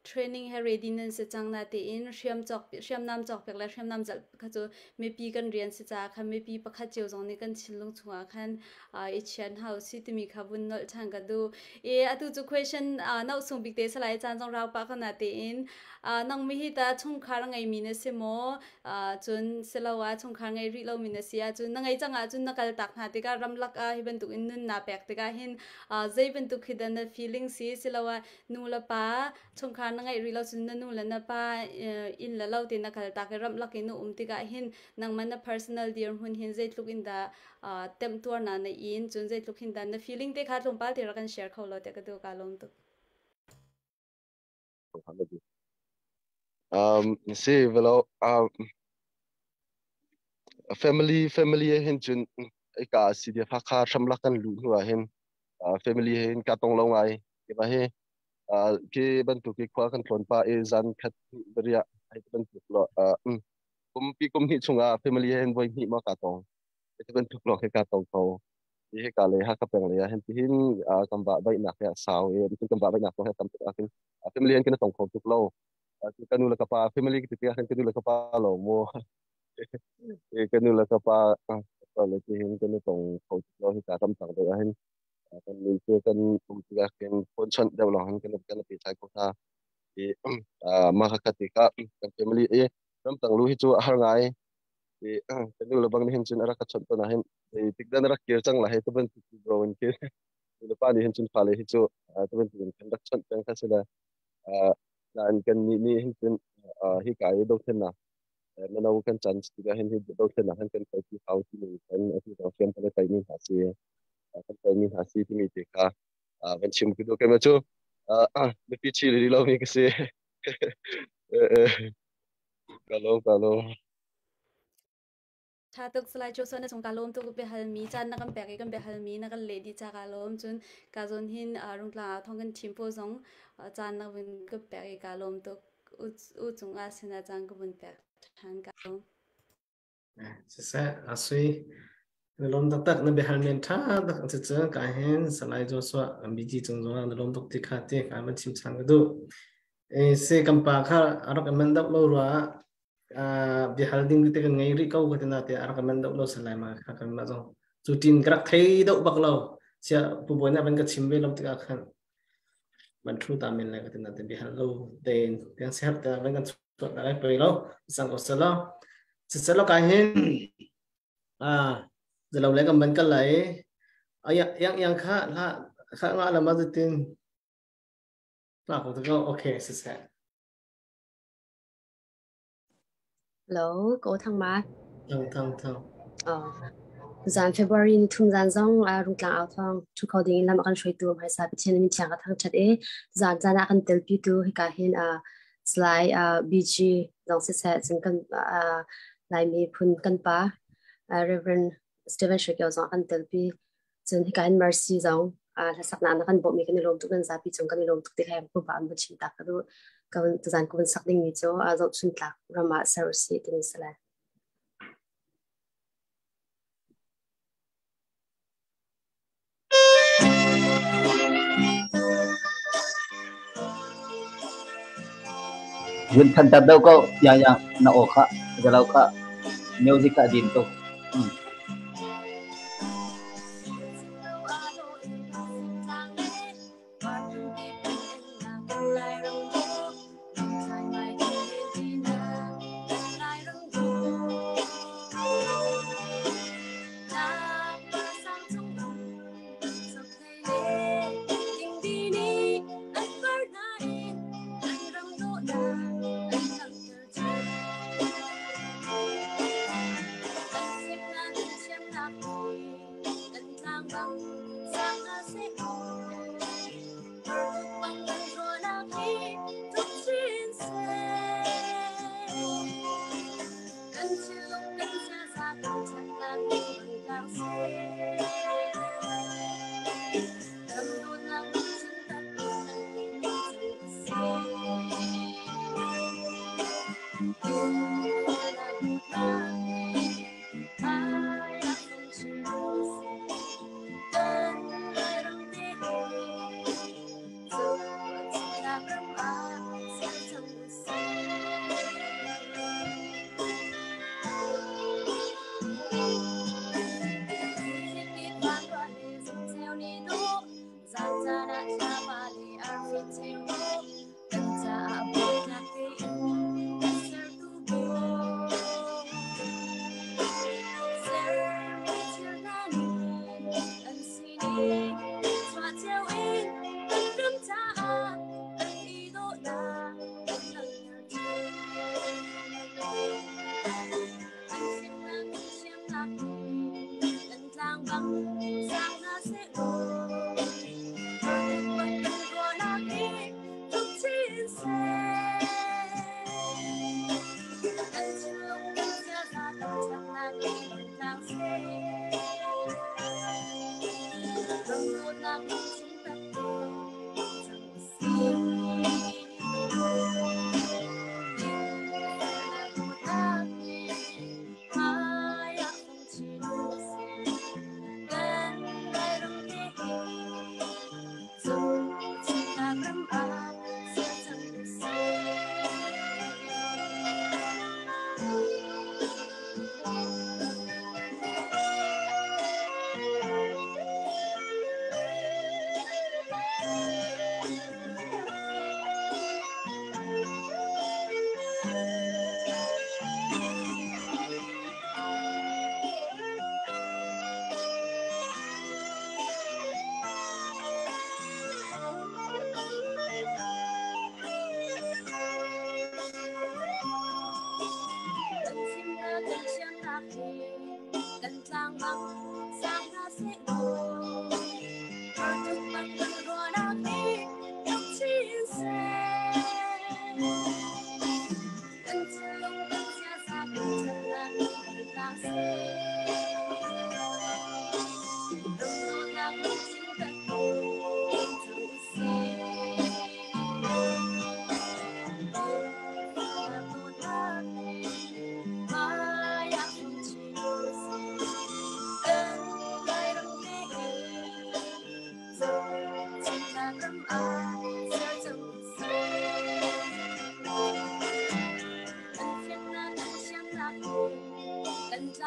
training he ready nan si cang na tein hriam cawk, hriamnam cawk pek le hriamnam zalh kha cu mipi kan rian si ca khan mipi pakhat cio zong nih kan thinlung chungah khan i chian hau si timi kha vun nolh ṭhan ka duh i atu cu question no sung bik te salai caan zong rau pa kana tein nang mi hi ta chungkhar ngei mi na si maw? Cun siloah chungkhar ngei rih lomi na si ahcun, na ngei cang ahcun, na kal tak hna tikah, ramlak ah hi bantuk in nun naa pek tikah hin zei bantuk khi dah na feeling si? Siloah nu le pa chungkhar na ngeih rih lo cun na nu le na pa inn le lo te na kal tak i ramlak in na um tikah hin nangmah na personal dirhmun hin zeitluk in dah temtuarnak na in, cun zeitluk hin dah na feeling te kha tlawmpal te rak kan share kho law tiah ka duh. Ka lawm tuk. Si velo family hin cun ika si dia Hakha hramlak kan luh hnu ah hin family hin ka tong lo ngai ke hi khi bantuk ki khua kan tlawn pa i zan khat bariah ai bantuk lo. Kum pi kum hnih chungah family hin voi hnih ma ka tong te bantuk lo he ka tong ko. Hi ka le Hakha peng le hin hin kan va bai nak ya sau e kan va bai nak he tam tuk akin family hin kan tong kho tuk lo. Ka nu le ka pa family ki ti hin ka nu le ka pa lo mo e ka nu le ka pa pa le ti hin kan tong kho tuk lo. Hi ka tam tang de hin kan ni chu kan um ti kan phone chon deuh lo hin kan pi thai ko ta i ma kha ti ka kan family e ram tang lu hi chu har ngai i kan nu le bang ni hin cun a rak ka chawnh tawn ah hin tik dan rak kir cang la he tu bantuk bro in khi nu le pa nih hin cun fale hi cu tu bantuk in kan rak chawnh peng kha si le nain kan nih nih hin cun hi ka i dothlennak mano kan chan tikah hin hi dothlennak hin kan kai ti hau ti mi kan atu dang fiam kan kai mi hna si kan kai mi hna si timi te kha van chim ku do ke ma chu mipi chi li lo mi ka si. Ka lo. Tha tuk Salai Joshua, na cung ka lawm tuk. Biahal mi caan na kan pek i kan biahal mi na kan leh dih ca ka lawm. Cun ka zawn hin Rungtlang ah thong kan thim po zong caan na vun ka pek i ka lawm tuk. U cung ah sinah caan ka vun pek than, ka lawm. Siseh, asui. Na lawm taktak na biahal men ṭha tak a si cu ka hin Salai Joshua BG cung zongah na lawm tuk ti kha ti ka man chim chan ka duh. E se kan pa kha a rak man deuh lo rua biahal ding te kan ngei rih ko ka tina te a rak man deuh lo Salai ma kha kan ma zong cu tin ka rak thei deuh bak lo sia pu bawi na ban ka chim ve lo tikah khan man thu ta men lai ka tina te biahal lo tein tiang ser te ban kan chuat lai pei lo sang ko selo selo ka hin zalo le kan ban kal lai yang yang kha la kha nga la ma tin la ko ko okay se se. Hello, ko thang ma. Thang thang thang. Oh. Zan February ni thum zan zong rungtlang au thong thu kho ding in lam kan hruaitu hmaisa Pathian min thiang ka thang that e zan zan ah kan telpi tu hika hin Salai BG zong siseh cun kan Laimi phun kan pa Reverend Stephen Shekyo zong kan telpi cun hika hin Mercy zong hlasaknak na kan bawmhmi kan i lawm tuk nan zapi cung kan i lawm tuk ti kha pupa an chim tak ka duh ka tuzan ka vun sak dingmi cu zohchun tlak ram ah ser usih timi si lai. Vun than tar deuh ko ya ya na aw kha zalo kha music kha din tuk.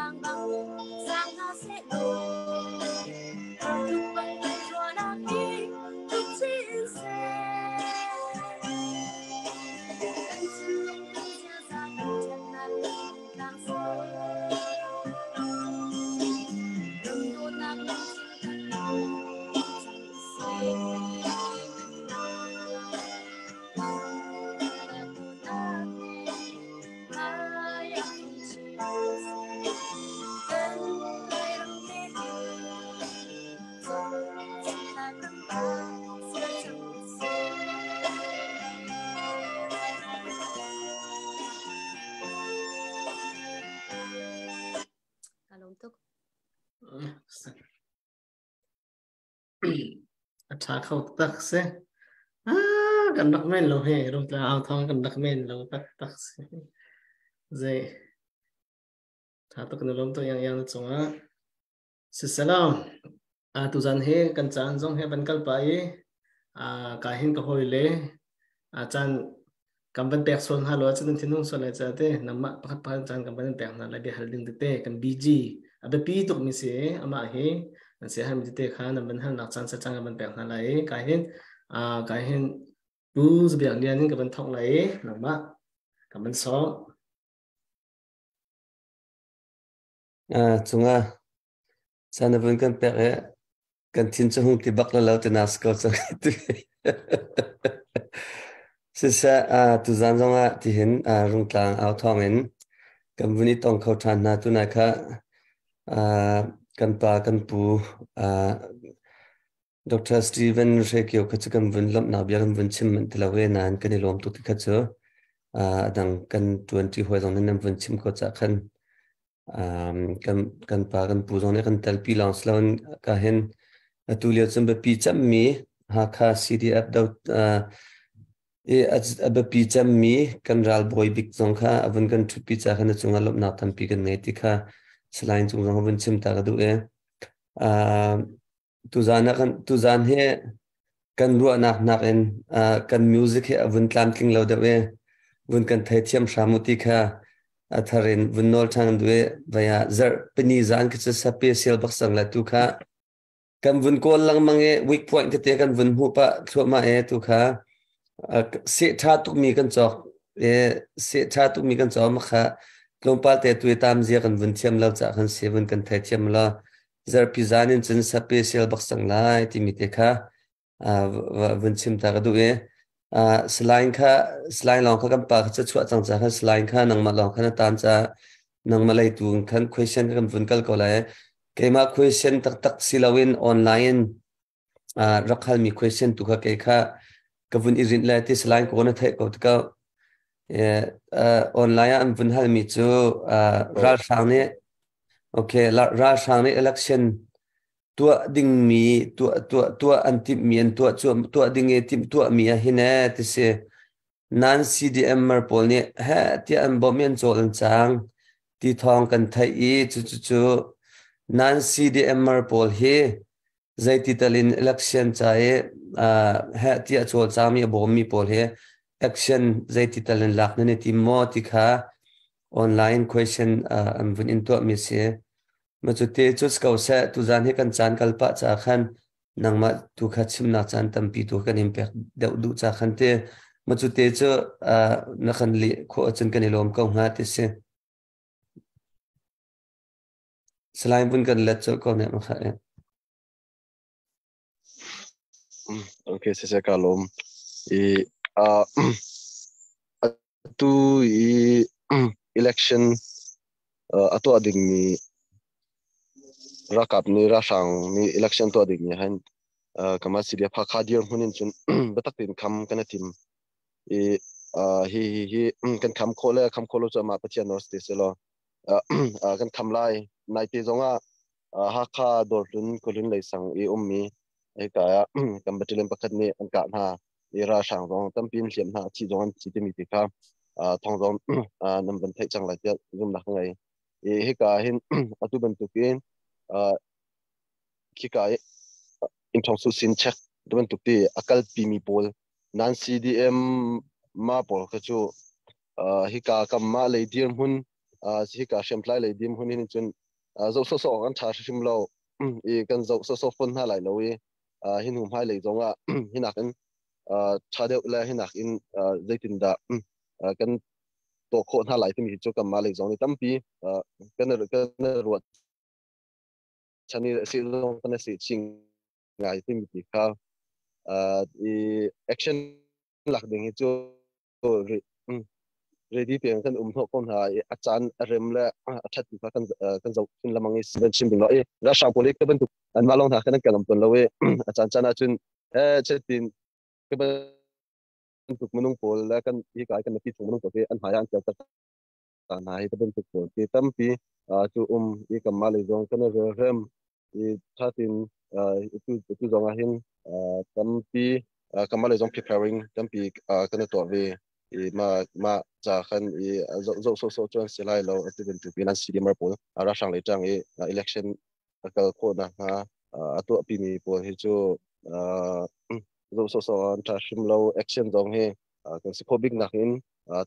tlang bang sang hna seh law har tuk bang kan ruahnak hi thuk chin seh. Kan thinlung kan ziaza kan ṭhatnak kan tlang seh. Ram dawtnak lungthin kan cang seh. A ṭha kho tak si. Ah, kan rak men lo he rungtla au thawng kan rak men lo tak tak si. Zei ṭha tuk na lawm tuk yang yang na cungah. Sisalam. Tuzan hi kan caan zong he van kal pa i ka hin ka hawi le caan kan van pek sual hna lo cun nan thinhung sual lai ca te namah pakhat pakhat caan kan van pek hna lai bia hal ding tete kan BG a biapi tuk mi si amah hi an si hal mi tete kha nan van halnak caan sa caan kan van pek hna lai i ka hin ka hin Pu Zabiak Lian in ka van thok lai i nangmah kan van sawm. Cungah caan na vun kan pek i kan thin cu hung ti bak la lo ti nas ko cang siseh tuzan zongah tihin rungtlang au thawng in kan vun i tong kho ṭhan hna tunai kha kan pa kan pu Dr. Steven Hrekio kha cu kan vun lawmhnak bia kan vun chim manh ti lo e nain kan i lawm tuk ti kha cu a dang kan ṭuanṭi hawi zong nih nan vun chim ko cah khan kan pa kan pu zong nih kan telpi lawng si loin ka hin atu lio cun biapi cemmi Hakha CDF do i a biapi cemmi kan ralbawi bik zong kha a vun kan ṭhutpi ca khan a cungah lawmhnak tampi kan ngei ti kha Salai cung zong vun chim ta ka duh i tuzan ah kan tuzan hi kan ruahnak nakin kan music hi a vun tlamtling lo deuh i vun kan theithiam hram u ti kha a thar in vun nawl ṭhan duh i vaya zarh pini zan khi cu special bak sang le tu kha kan vun kawl lengmang i weak point tete kan vun hmuh pah thluahmah e tu kha seh ṭha tukmi kan cawk e seh ṭha tukmi kan cawk ma kha tlawmpal te tu i tam zia kan vun thiam lo cah kan si vun kan theithiam lo zarhpi zan in cun special bak sang lai timi te kha vun chim ta ka duh i saline kha saline lawng kha kan pa kha ca chuah cang ca kha saline kha nangmah lawng kha na tan ca nangmah lei tu khan question kan vun kal ko lai. Keimah question taktak si loin online rak halmi question tu kha kei kha ka vun i rinh le ti saline ko na theih ko tikah online ah an vun halmi cu ralhrang nih okay ralhrang nih election tuah dingmi tuah tuah tuah an timhmi an tuah cu tuah ding i timh tuahmi ah hin e ti si nan CDM mar pawl nih he tiah an bawmh i an cawl an cang ti thawng kan theih i cu cu cu nan CDM mar pawl hi zeiti talin election ca i he tiah cawl cangmi a bawmmi pawl hi action zeiti talin lak nan i tim maw ti kha online question an vun in tuahmi si. Ma cu te cu si ko seh, tuzaan hi kan caan kal pah caah khan nangmah tu kha chimnak caan tampi tu kan in pek deuh duh ca khan te ma cu te cu na kan leh khawh ahcun kan i lawm ko hnga ti si. Salai vun kan let colh ko ne ma kha. Okay, siseh ka lawm. I atu i election a tuah dingmi ralkap nih ralhrang nih election tuah dingmi hin kama CDF Hakha dirhmun in cun biatak tein kham kan i tim. I hi hi hi kan kham khawh le kham khawh lo cu amah Pathian nawl si te seh law kan kham lai. Naite zongah Hakha Dawrhlun Khuahlun leisang i ummi hika ah kan battalion pakhat nih an kah hna i ralhrang zong tampi an hliam hna, a thi zong an thi timi ti kha thawng zong nan van theih cang lai tiah zumhnak ka ngei. I hika hin atu bantukin khika i innthong su sin check bantuk ti a kalpimi pawl nan CDM ma pawl kha cu hika kam ma lei dirhmun Hi ka hriamtlai lei dim hun hin cun zoh sawsawh an tha hrim lo i kan zoh sawsawh fon hna lai lo i hi hnu hmai lei zong ah hinak in tha deuh le hinak in zeitindah kan tuah khawh hna lai timi cu kanmah lei zong nih tampi kan kan ruat chan i si zong kan si ching ngai timi ti kha i action lak ding hi cu ready tiang kan um hnawh ko hna i a caan a rem le a ṭhat ti kha kan kan zoh chin lamang i van chim ding lo i ralhrang pawl hi ka bantuk anmah lawng hna khan an kan um tawn lo i a caan caan ahcun chetin ka bantuk minung pawl le kan hi kai kan nupi chung minung pawl hi an hmai ah an tel ta hna hi ka bantuk pawl khi tampi cu um i kanmah lei zong kan i relrem i thatin tu tu zong ah hin tampi kanmah lei zong preparing tampi kan i tuah ve i ma ma ca khan i zoh so so chuan si lai lo ati bantuk in an CDMR pawl ralhrang lei tang i election a kal khawh nakhnga a tuahpi mi pawl hi cu zoh so so an tha hrim lo action zong hi kan si kho bik nak in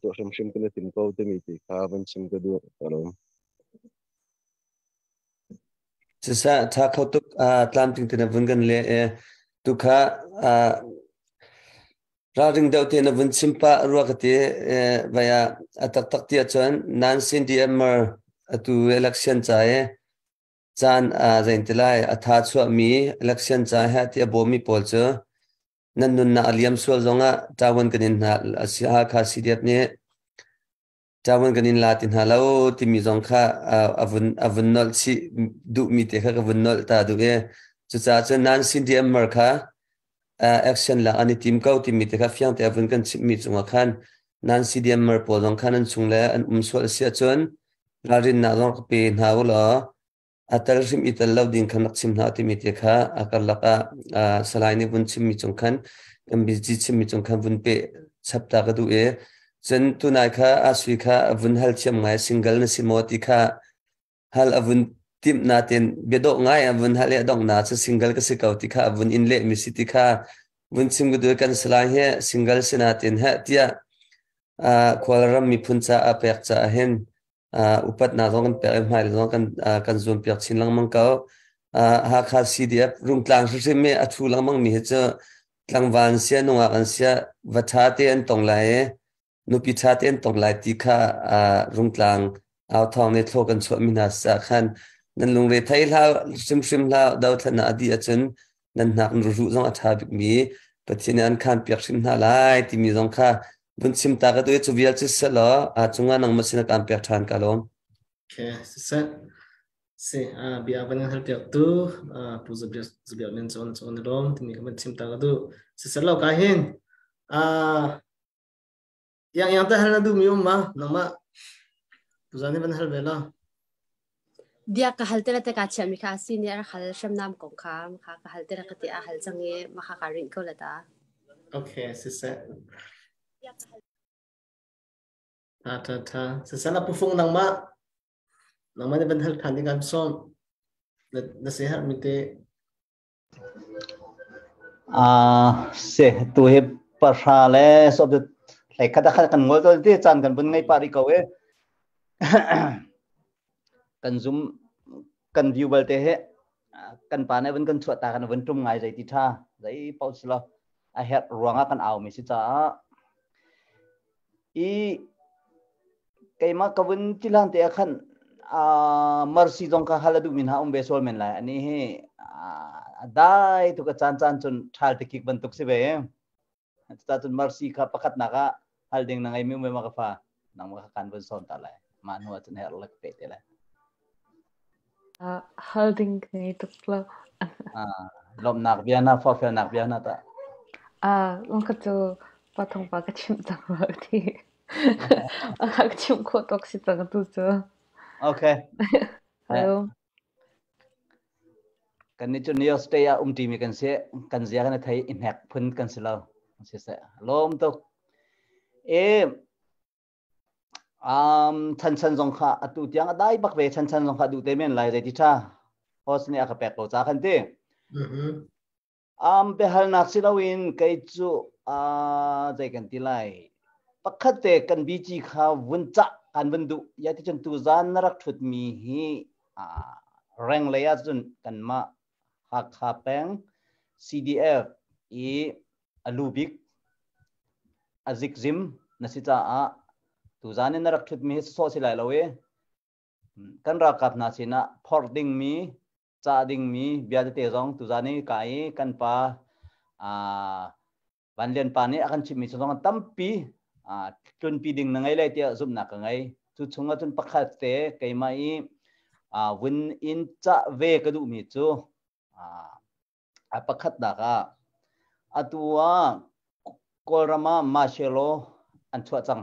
tuah hrimhrim kan i tim ko timi ti kha van chim ka duh ka lawm. Siseh tha kho tuk tlamtling te na vun kan le e tu kha ralring deuh te na vun chim pa rua ka ti vaya a taktak ti ahcun nan sin DMR atu election ca e caan zain ti lai a tha chuah mi election ca he ti a bawmi pawl cu nan nunnak a liam sual zongah ṭawan kan in hna Hakha CDF nih ṭawan kan in la ti hna lo timi zong kha a vun nolh chih duhmi te kha ka vun nolh ta duh i cucaah cun nan CDM mar kha action lak an i tim ko timi te kha fiang te a vun kan chimhmi cungah khan nan CDM mar pawl zong kha nan chung le an um sual a si ahcun ralrinnak zong ka pe hna u law a tel hrim i tel lo ding khan rak chim hna timi te kha a karlak ah Salai nih vun chimmi cung khan kan busy chimmi cung khan vun pe chap ta ka duh i cun tunai kha asui kha a vun hal thiam ngai single na si maw ti kha hal a vun timh na ten biadawh ngai a vun hal i a dongh na cu single ka si ko ti kha a vun in leh mi si ti kha vun chim ka duh kan Salai he single si na tin he tiah khualram miphun ca a pek caah hin upatnak zong kan pek i hmailei zong kan kan zuampiak chin lengmang ko. Hakha CDF Rungtlang hrimhrim i a thu lengmang mi hi cu tlangval an sia nungak an sia va ṭha te an tong lai i nupi ṭha te an tong lai ti kha Rungtlang au thawng nih thlaw kan chuah mi hna sa khan nan lungre thei hlah hrimhrim hlah dothlennak a dih ahcun nan hnak nan ruh zong a ṭha bikmi Pathian nih an khan piak hrim hna lai timi zong kha vun chim ta ka tu cu vial cu selaw a cungah nangmah sin ah kaan pek ṭhan ka lawm. Okay, siseh. Si, bia van hal piak tu pu zabiak nen chon chon lom timi ka van chim ta ka du. Siseh lo ka hin yang yang ta hal na du mi um ma nangmah tu zan ni van hal ve la. Bia ka hal te la te ka chiah mi kha si ni a hal hriamnam kong kha kha ka hal te la ka ti a hal cang i ma kha ka rin ko la ta. Okay, siseh. Tha tha tha. Siseh la pufung nangmah. Nangmah nih van hal than ding kan sawm. Na se har mi te. Se tu hi pahra le so hlei khat khat kan ngol tol ti caan kan bun ngei pa ri ko e. Kan zoom kan view balte he kan pa nih vun kan chuah ta kan vun tum ngai zei ti tha zei pau silo a herh ruangah kan au mi si caah i keimah ka vun ti hlan te ah khan mercy zong kha hal a duh mi hna um ve sual men lai ani hi dai tu ka caan caan cun ṭhal te kik bantuk si ve Cuta cun mercy kha pakhatnak ah hal ding na ngei mi um ve ma ka fa nangmah kha kan vun sawn ta lai mah hnu ah cun herh le ka pe te lai. Hal ding ka ngei tuk lo. Lawmhnak bia na forhfialnak bia na ta. Long ka cu pa thong pa ka chimh cang lo ti. Ka chimh khawh tawk si cang tu cu. Okay. Hello. Kan nih cu New York State ah umṭimi kan si. Kan zia kan i thei i hnek phun kan si lo. Siseh, lawm tuk. E, chan chan zong kha atu tiang a dai bak ve chan chan zong kha duh te men lai zei ti ṭha. Host nih a ka pek ko ca khan ti. Biahalnak si loin kei cu zei kan ti lai. Pakhat te kan BG kha vun cah kan vun duh. Ya ti cun tuzan na rak thut mi hi reng lei ah cun kanmah Hakha peng CDF i a lu bik a zikzim na si caah tuzan in na rak thut mi hi sawh si lai lo i kan ralkap hna sinah phorh dingmi cah dingmi bia tete zong tuzan i ka i kan pa Van Lian pa nih a kan chimhmi cu zong tampi tlunpi ding na ngei lai tiah zumhnak ka ngei. Cu chung ahcun pakhat te keimah i vun in cah ve ka duhmi cu a pakhatnak ah atu ah Kawlram ah martial law an chuah cang.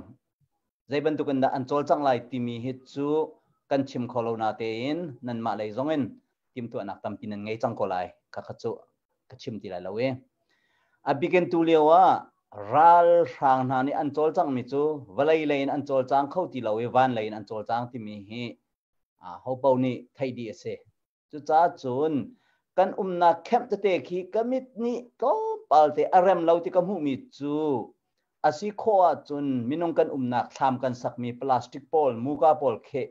Zei bantuk in dah an cawlcangh lai timi hi cu kan chim kho lo natein nanmah lei zong in timhtuahnak tampi nan ngei cang ko lai. Khakha cu ka chim ti lai lo i. A bikin tu lio ah ralhrang hna nih an cawlcanghmi cu vawlei lei in an cawlcang kho ti lo i van lei in an cawlcang timi hi hopo nih theih dih a si. Cucaah cun kan umnak camp tete khi ka mit nih tlawmpal te a rem lo ti ka hmuhmi cu a si khawh ahcun minung kan umnak thlam kan sakmi plastic pawl, muka pawl khi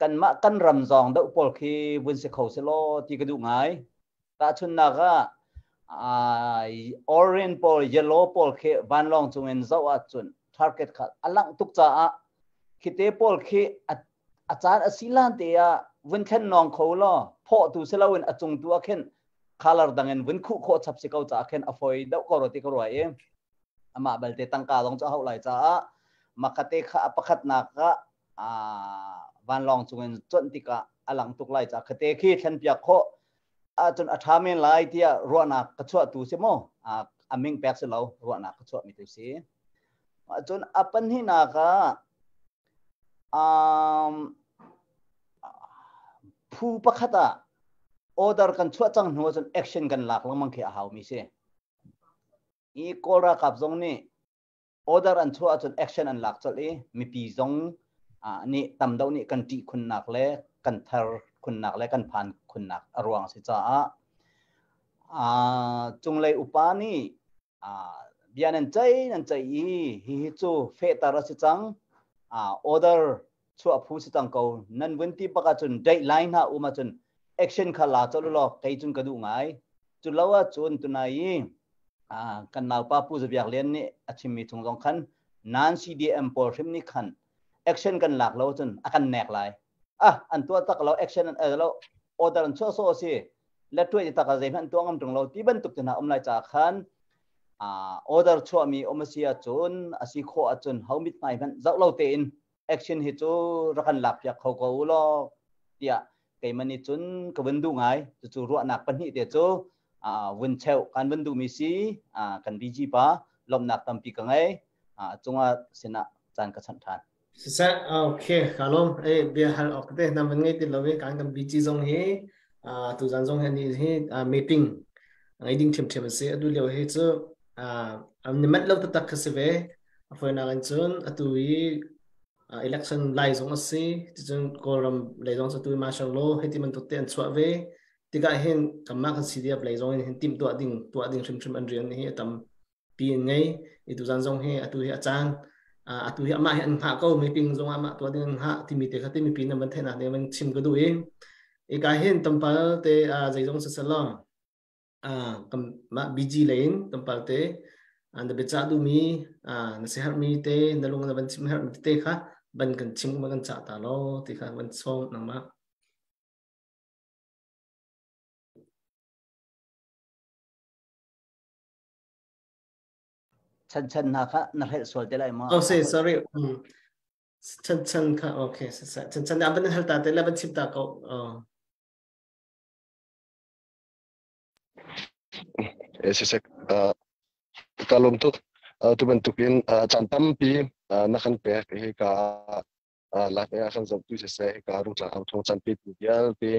kanmah kan ram zawng deuh pawl khi vun si kho selaw ti ka duh ngai. Tahchunhnak ah orange pawl, yellow pawl khi vanlawng cungin zoh ahcun target kha a langh tuk caah khite pawl khi a caan a si lan te ah vun thlen nawng kho law phawh tu si loin a cung tu ah khin color dang in vun khuh khawh chap si ko caah khin a foi deuh ko ro ti ka ruai i amah balte tangka zong cu a hauh lai caah makate kha a pakhatnak ah vanlawng cungin cuanh tikah a lang tuk lai caah khate khi thlen piak khawh ahcun a ṭha men lai tiah ruahnak ka chuah tu si maw a ming pek si lo ruahnak ka chuah mi tu si cun a pahnihnak ah Phu pakhat ah order kan chuah cang hnu ahcun action kan lak lengmang khi a haumi si. I Kawl ralkap zong nih order an chuah ahcun action an lak colh i mipi zong nih tam deuh nih kan ṭih khunnak le kan ther khunnak le kan phan khunnak a ruang a si caah cunglei upa nih bia nan ceih nan ceih i hihi cu fehter a si cang order chuah phu si cang ko nan vun ti bak ahcun date line hna um ahcun action kha la colh law kei cun ka duh ngai cu lo ahcun tunai i kan naupa Pu Zabiak Lian nih a chimmi chung zong khan nan CDM pawl hrim nih khan action kan lak lo cun a kan nek lai ah an tuah tak lo action an lo order an chuah so si le tuai tak a zeihmanh tuah ngam tung lo ti bantuk te hna um lai ca khan order chuahmi um a si ahcun a si khawh ahcun ho mit hmai hmanh zoh lo tein action hi cu rak kan lak piak kho ko u law tiah keimah nih cun ka vun duh ngai cucu ruahnak pahnih te cu vun cheu kan vun duhmi si kan BG pa lawmhnak tampi ka ngei cungah sinah caan ka chanh ṭhan. Siseh, okay, ka lawm. Eh, bia hal awk te na van ngei ti lo i kan kan BG zong hi tuzan zong hi ni hi meeting ngei ding ṭhiamṭhiam a si. Atu lio hi cu ni manh lo taktak kha si ve. A fawinak in cun atu i election lai zong a si. Ticun Kawlram lei zong cu atu martial law hei ti bantuk te an chuah ve. Tikah hin kanmah kan CDF lei zong in hin timh tuah ding hrimhrim an rian hi a tam pi an ngei i tuzan zong hi atu hi a caan atu hi amah hi an hngah ko meeting zong amah tuah ding an hngah timi te kha timi pin an van theihnak ding van chim ka duh i i ka hin tampal te zeizong sasalo kam mah BG lein tampal te na biachah duhmi na siaherh mi te na lung na van chim herh mi te kha ban kan chim kan cah ta lo ti kha van sawm nangmah. Chan chan hna kha na hrelh sual te lai maw? Oh, say, sorry. Chan chan kha okay. Chan chan na ban hal ta te la ban chim ta ko. Oh. Sisek ka lawm tuk tu bantukin caan tampi na kan pek hi ka live ah kan zohtu siseh ka rungtlang au thawng caan pe tu vialte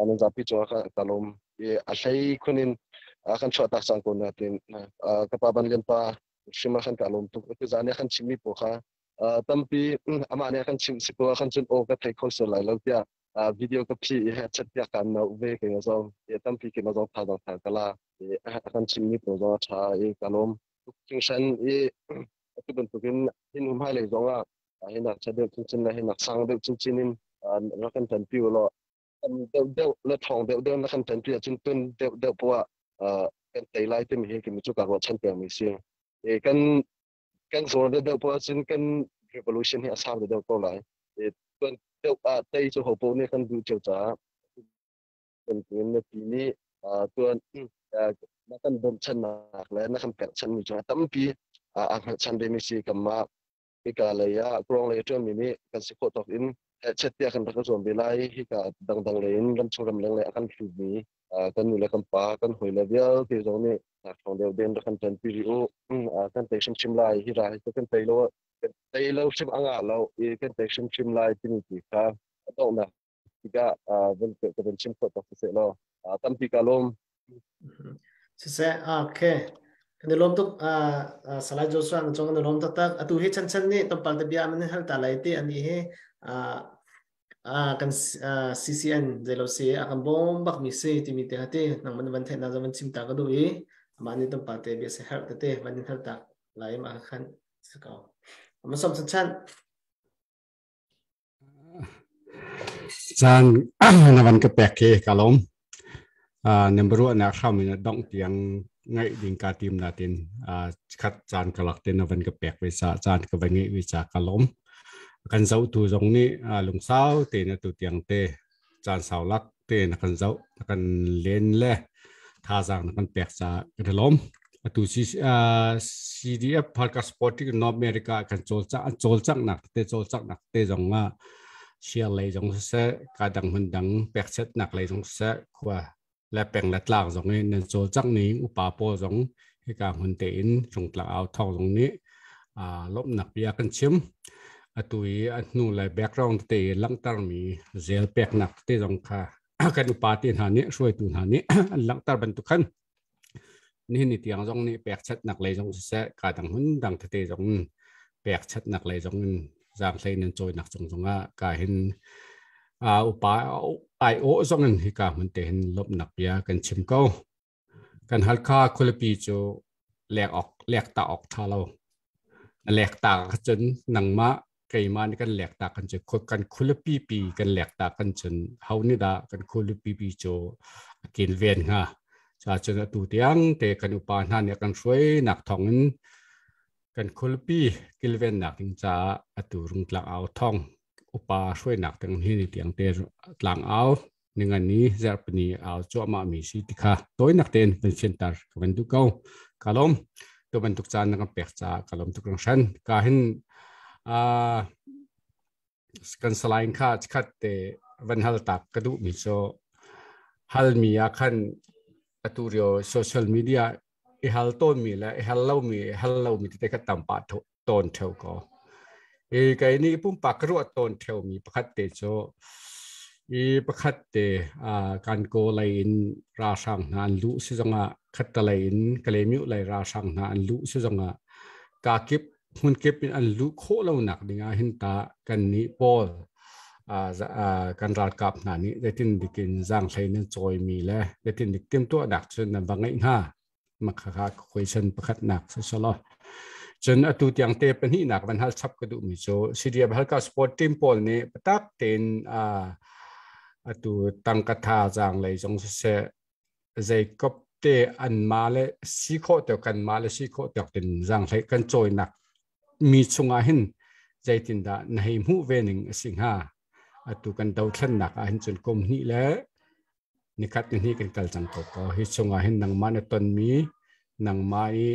nan zapi cungah ka lawm i a hlei khun in kan chuah tak cang ko na tin ka pa ban lian pa hrim ah khan ka lawm tuk tu zan kan chimmi pawl kha tampi amah nih kan chim si ko kan cun aw ka thei kho sual lai lo tiah video ka phi i chat piak kan no ve ke zong tampi ke zong tha zong tha kala kan chimmi pawl zong a tha i ka lawm hringhran i. Atu bantukin hin hum hai lei zong ah hi nak cha deuh chinchin le hi nak sang deuh chinchin in rak kan ṭanpi u law tam deuh deuh le ṭhawng deuh deuh na kan ṭanpi ahcun tun deuh deuh poah kan tei lai timi hi kimi cu ka ruahchan pengmi si. Kan kan zawn deuh deuh poah ahcun kan revolution hi a sang deuh ko lai. Tuan deuh ah tei cu ho poh nih kan duh cio caah bantuin na ti nih tuan na kan bawmchannak le na kan pekchanmi cu a tampi a hngalhchan vemi si. Kanmah hika lei ah kuang lei ṭuanmi nih kan si khawh tawk in chet tiah kan rak i zuam ve lai. Hika dangdang lei in ramchung ramleng lei a kan hlutmi kan nu le kan pa, kan hawi le vialte zong nih ṭhawng deuh den rak kan ṭanpi rih u. Kan tei hrimhrim lai. Hi ra hi cu kan tei lo, kan tei lo hrim a ngah lo i kan tei hrimhrim lai timi ti kha a donghnak tikah van ka van chim khawh tak siseh law tampi ka lawm. Siseh, okay. Kan i lawm tuk. Salai Joshua na cung kan i lawm taktak. Atu hi chan chan nih tompal te bia man hal ta lai ti ani hi kan CCN zeilo si a kan bawm bak mi si timi te hati nang man van theih na van chim ta ka du i ama ni tompal te bia se her te te van in hal tak lai ma khan sakau. Ma som chan chan. Caan na van ka pek hi ka lawm. Na ruahnak hram in dongh tiang ngaih ding ka tim natin khat caan ka lak te na van ka pek ve ca caan ka van ngeih ve ca ka lawm. Kan zohtu zong nih lungsau tein atu tiang te caan sau lak te na kan zoh, na kan len le thazaang na kan pek ca kan i lawm. Atu CDF Parka Sporting North America kan cawlcang an cawlcanghnak te cawlcanghnak te zong ah share lei zong siseh, ka dang hmun dang pekchatnak lei zong siseh, khua le peng le tlang zong in nan cawlcangh ning upa pawl zong hika hmun tein rungtlang au thawng zong nih lawmhnak bia kan chim. Atu i a hnu le background te i langhtermi zel peknak te zong kha kan upa te hna nih, hruaitu hna nih an langhter bantuk khan nihin ni tiang zong nih pekchatnak lei zong siseh, ka dang hmun dang tete zong in pekchatnak lei zong in zaanghlei nan cawinak cung zongah ka hin upa ai awh zong in hika hmun te hin lawmhnak bia kan chim ko. Kan Halkha khualipi cu lek ok lek ta ok tha lo. Lek ta cun nangmah keimah nih kan lek ta kan cu kan khualipi pi kan lek ta kan cun ho nih dah kan khualipi pi cu a kilven hnga. Ca cun atu tiang te kan upa hna nih kan hruai nak thawng in kan khualipi kilvennak ding caah atu rungtlang au thawng upa hruainak ding hi ni tiang te tlang au ningani zarhpini au cuahmah mi si tikha toinak tein van fianter ka van duh ko. Ka lawm. Tu bantuk caan na kan pek caah ka lawm tuk hringhran. Ka hin kan salain kha chikhat te van hal tak ka duh mi cu hal mi ah khan atu rio social media i hal tawn mi le i hal lo mi, i hal lo mi tete kha tam pah tawn theo ko. I kei nih pumpak ka ruah tawn theo mi pakhat te cu i pakhat te kan ko lei in ralhrang hna an luh si zongah, khatta lei in Kalemiu lei ralhrang hna an luh si zongah, ka kip hmun kip in an luh khawh lo nak ding ah hin ta kan nih pawl kan ralkap hna nih zeitin dikin zaanghlei nan cawi mi le zeitin dik timhtuahnak cu nan va ngeih hna? Makhakha question pakhat nak solo. Cun atu tiang te pahnih nak van hal chap ka duh mi cu CDF Halka sport team pawl nih patak tein atu tangka tha zaang lei zong siseh, zei kop te an ma le si khawh te kan ma le si khawh te tin zaanghlei kan cawinak mi chungah hin zeitindah na hei hmuh ve ning a si hnga? Atu kan dothlennak ah hin cun kum hnih le nikhat ni hnih kan kal cang ko ko. Hi chungah hin nangmah na tonmi, nangmah i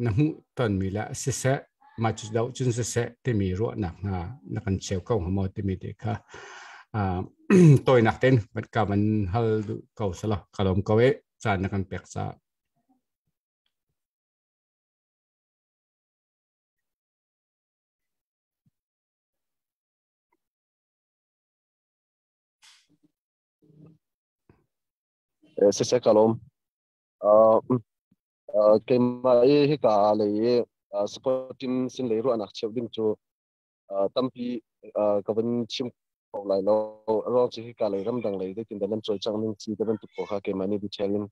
na hmuh tonmi le siseh, mah cu doh cun siseh timi ruahnak hna na kan cheu ko hnga maw timi te kha tawinak tein ka van hal duh ko selaw. Ka lawm ko e, caan na kan pek caah. Siseh, ka lawm. Keimah i hika lei i sport team sin lei ruahnak cheuh ding cu tampi ka van chim ko lai lo. A ruang cu hika lei ramdang lei zeitin dah nan cawlcangh ning si te bantuk pawl kha keimah nih detail in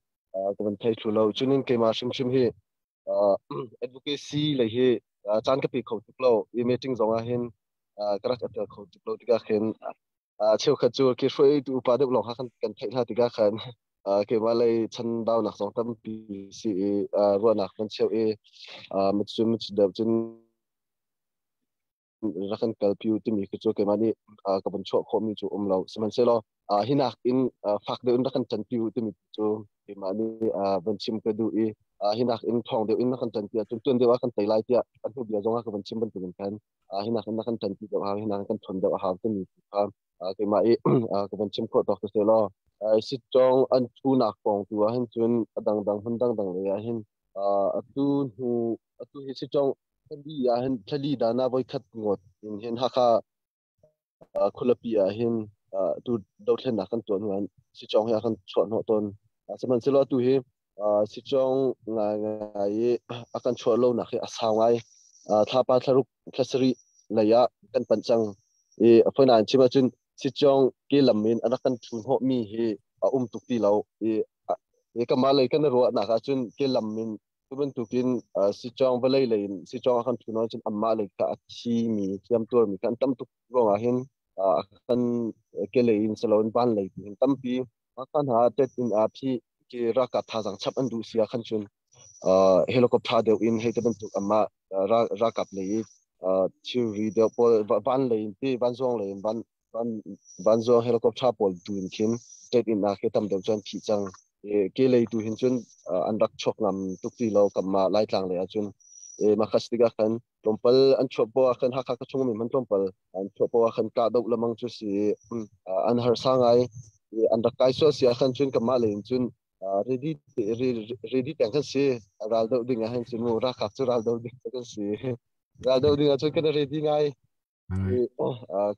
ka van thei thlu lo. Cunin keimah hrimhrim hi advocacy lei hi Caan ka pe kho tuk lo i meeting zong ah hin ka rak tel kho tuk lo tikah khin cheukhat cu khi hruaitu upa deuh lawng kha kan theih hna tikah khan keimah lei chanbaunak zong tampi si i ruahnak kan cheuh i cu mit deuh cun rak kan kalpi u timi khi cu keimah nih ka van chuah khawhmi cu um lo. Sihmanhsehlaw hi nakin fak deuh in rak kan ṭanpi u timi cu keimah nih van chim ka duh i hi nakin ṭhawng deuh in rak kan ṭanpi ahcun tuan deuh ah kan tei lai tiah a hnu bia zong ah ka van chim bantukin khan hi nakin rak kan ṭanpi deuh hau, hi nakin kan ṭhawn deuh a hau timi kha keimah i ka van chim khawh tawk si law sitcawng an thunak kong tu ah hin cun a dangdang hmun dangdang lei ah hin atu hnu atu hi sitcawng thlali ah hin thlali dan ah voikhat ngawt in hin Hakha khualipi ah hin tu dothlennak kan tuah hnu ah sitcawng hi a kan chuah hnawh tawn. Sihmanhsehlaw atu hi sitcawng ngai ngai i a kan chuah lonak hi a sau ngai. Thlapa thlaruk thlasarih lei ah kan panh cang. I a fawinak in chim ahcun sitcawng ke lam in a rak kan thu hnawhmi hi a um tuk ti lo. I kamah lei kan i ruahnak ahcun ke lam in Cu bantukin sicawng vawlei lei in sicawng a kan thu nawn cun anmah lei kha a thimi hliamtuarmi kha an tam tuk ruangah hin a kan kelei in siloin van lei tu hin tampi khan ha tet in a phi ki ralkap thazaang chap an duh si ah khan cun helicopter deuh in hei te bantuk amah ralkap lei i thilri deuh pawl van lei in ti vanzuang lei in van vanzuang helicopter pawl tu in khin tet in ah khi tam deuh cu an phih cang. Ke lei tu hin cun an rak chuak ngam tuk ti lo kamah Laitlang lei ahcun. Makhas tikah khan tlawmpal an chuah poah ah khan Hakha ka chung mi man tlawmpal an chuah poah ah khan kah doh lamang cu si an harsa ngai. An rak kai sual si ah khan cun kamah lei in cun ready ready teng kan si ral doh ding ah hin cun mu rakak cu ral doh ding kan si ral doh ding ah cun kan ready ngai.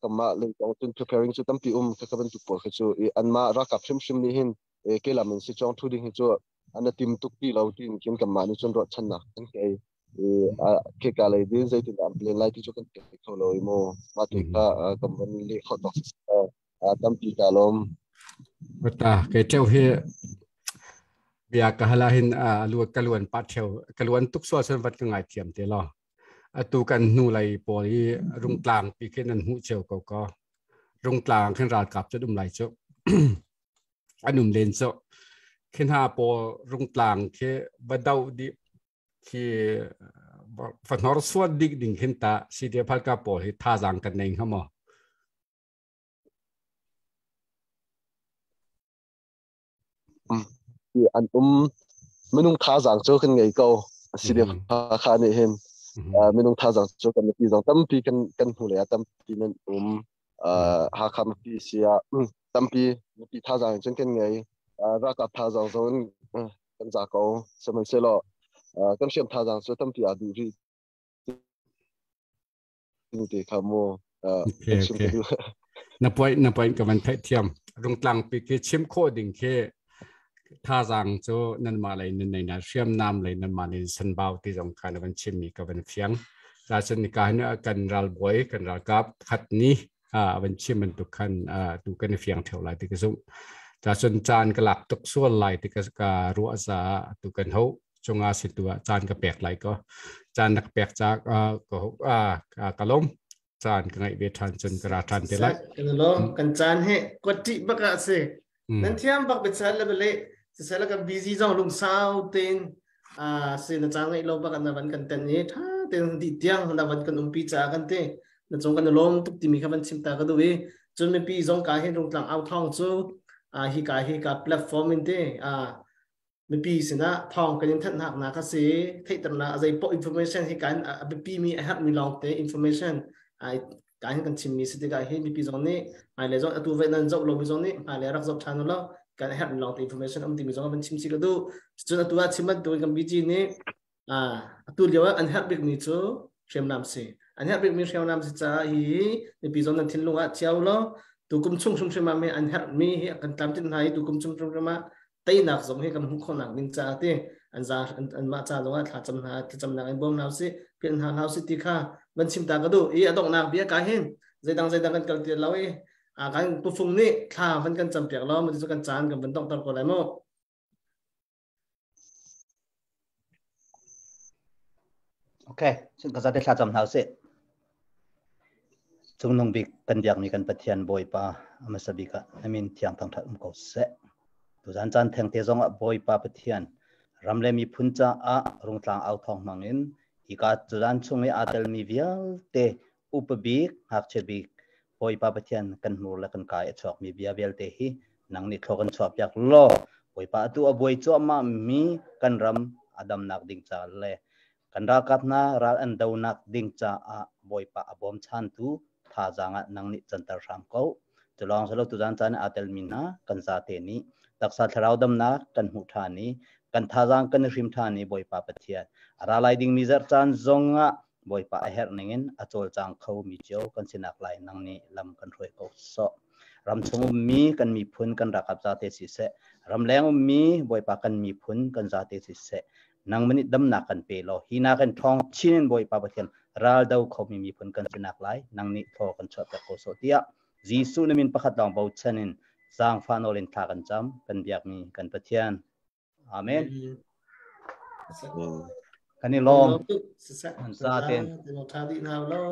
Kanmah lei kong cun preparing cu tampi um ka bantuk pawl khi cu i anmah ralkap hrimhrim nih hin kelam in sicawng thu ding hi cu an tim tuk ti lo tiin khin kanmah nih cun ruahchannak kan ngei i kheka lei din zeitindah an plan lai ti cu kan thei kho lo i mu mah tu kha kan von leh khawh tawk tampi ka lawm. Ta ke cheu hi bia ka hala hin lu ka luan pa theu ka luan tuk so san vat ka ngai thiam te lo. Atu kan hnulei pawl hi Rungtlang pi khin an hmuh cio ko kaw. Rungtlang khin ralkap cu an um lai cu. An um len cu. Khi hna pawl Rungtlang khi va doh dih khi va hnorsuan dih ding khin tah CDF Halkha pawl hi thazaang kan nei hnga maw? An um minung thazaang cu kan ngei ko si deuh kha nih hin minung thazaang cu kan mipi zong tampi kan kan hnu lei ah tampi nan um Hakha mipi si ah tampi mipi thazaang cun kan ngei ralkap thazaang zong kan za ko sihmanhsehlaw kan hriam thazaang cu tampi aa duh rih te kha mu okay okay na point na point ka van theih thiam rungtlang pi khi chim khawh ding khi thazaang cu nan mah lei nan nei na hriamnam lei nan mah lei sanbau ti zong kha na van chim mi ka van fiang ta cun nika hin kan ralbawi kan ralkap khat ni a van chim bantuk khan tu kan i fiang theo lai ti ka zumh ta cun caan ka lak tuk sual lai ti ka ruah za tu kan ho cunga si tu ah caan ka pek lai ko caan na ka pek ca ka ka lom caan ka ngaih ve ṭhan cun ka ra ṭhan te lai kan lo kan caan he kwati bak ah si nan thiam bak bichal le bele sisela kan busy zong lungsau ten a si na caan ngaih lo bak na van kan ten i tha ten di tiang na van kan umpi cha kan te na cung kan lom tuk timi kha van chim ta ka du i cun mipi zong ka hin rungtlang au thong cu a hi ka hi ka platform in te a mipi sinah thawng kan in thanhnak a si. Theihternak a zeipoh information hi kan a biapi mi a herhmi lawngte information ai ka hin kan chimmi si tikah hi mipi zong nih hmailei zong atu ve nan zoh lomi zong nih hmailei rak zoh ṭhan ulaw kan a herhmi lawngte information um timi zong van chim si ka duh. Cun atu ah chim bantukin kan BG nih atu lio ah an herh bikmi cu hriamnam si. An herh bikmi hriamnam si caah hi mipi zong nan thinlung ah chia ulaw tukum chung hrimhrim ah an herhmi hi kan tlamtlinh hna i tukum chung hrimhrim ah teinak zong hi kan hmuh khawhnak ding caah ti an za an mah ca zong ah thla cam hna thlacamnak in bawm hna usih philh hna hlah usih ti kha van chim ta ka duh i a donghnak bia ka hin zeidang zeidang kan kal ti lo i a kan pufung nih thla van kan cam piak lo mu cu kan caan kan van donghter ko lai mu. Okay, cun ka zate thla cam hna usih. Cungnung bik kan biakmi kan Pathian Bawipa a hmasa bik ah na min thiang thangṭhat um ko seh. Tuzan caan thengte zong ah Bawipa Pathian ram le miphun caah rungtlang au thawng hmang in hika tuzan chung i aa telmi vialte upa bik, ngakchia bik Bawipa Pathian kan hmur le kan kai a chuakmi bia vialte hi nang nih thlaw kan chuahpiak law Bawipa atu a buai cuahmah mi kan ram a damnak ding ca le kan ralkap hna ral an donak ding caah Bawipa a bawmchantu thazaang ah nang nih canter hram ko. Cu lawng si lo tuzan caan aa telmi hna kan zate nih taksa thlarau damnak kan hmuh ṭhan i kan thazaang kan i hrim ṭhan i Bawipa Pathian a ra lai dingmi zarh caan zongah Bawipa a herh ningin a cawlcang kho mi cio kan sinak lai nang nih lam kan hruai ko sawh. Ram chung ummi kan miphun kan ralkap zate siseh, ramleng ummi Bawipa kan miphun kan zate siseh, nang nih damnak kan pe law hi nakin ṭhawng chin in Bawipa Pathian ral do khomi miphun kan sinak lai nang nih thaw kan chuahter ko sawh tiah Jesuh na min pakhat lawng bochan in zaangfah nawl in thla kan cam kan biakmi kan Pathian. Amen. Kan i lawm. An za ten. Tha dih hna lo.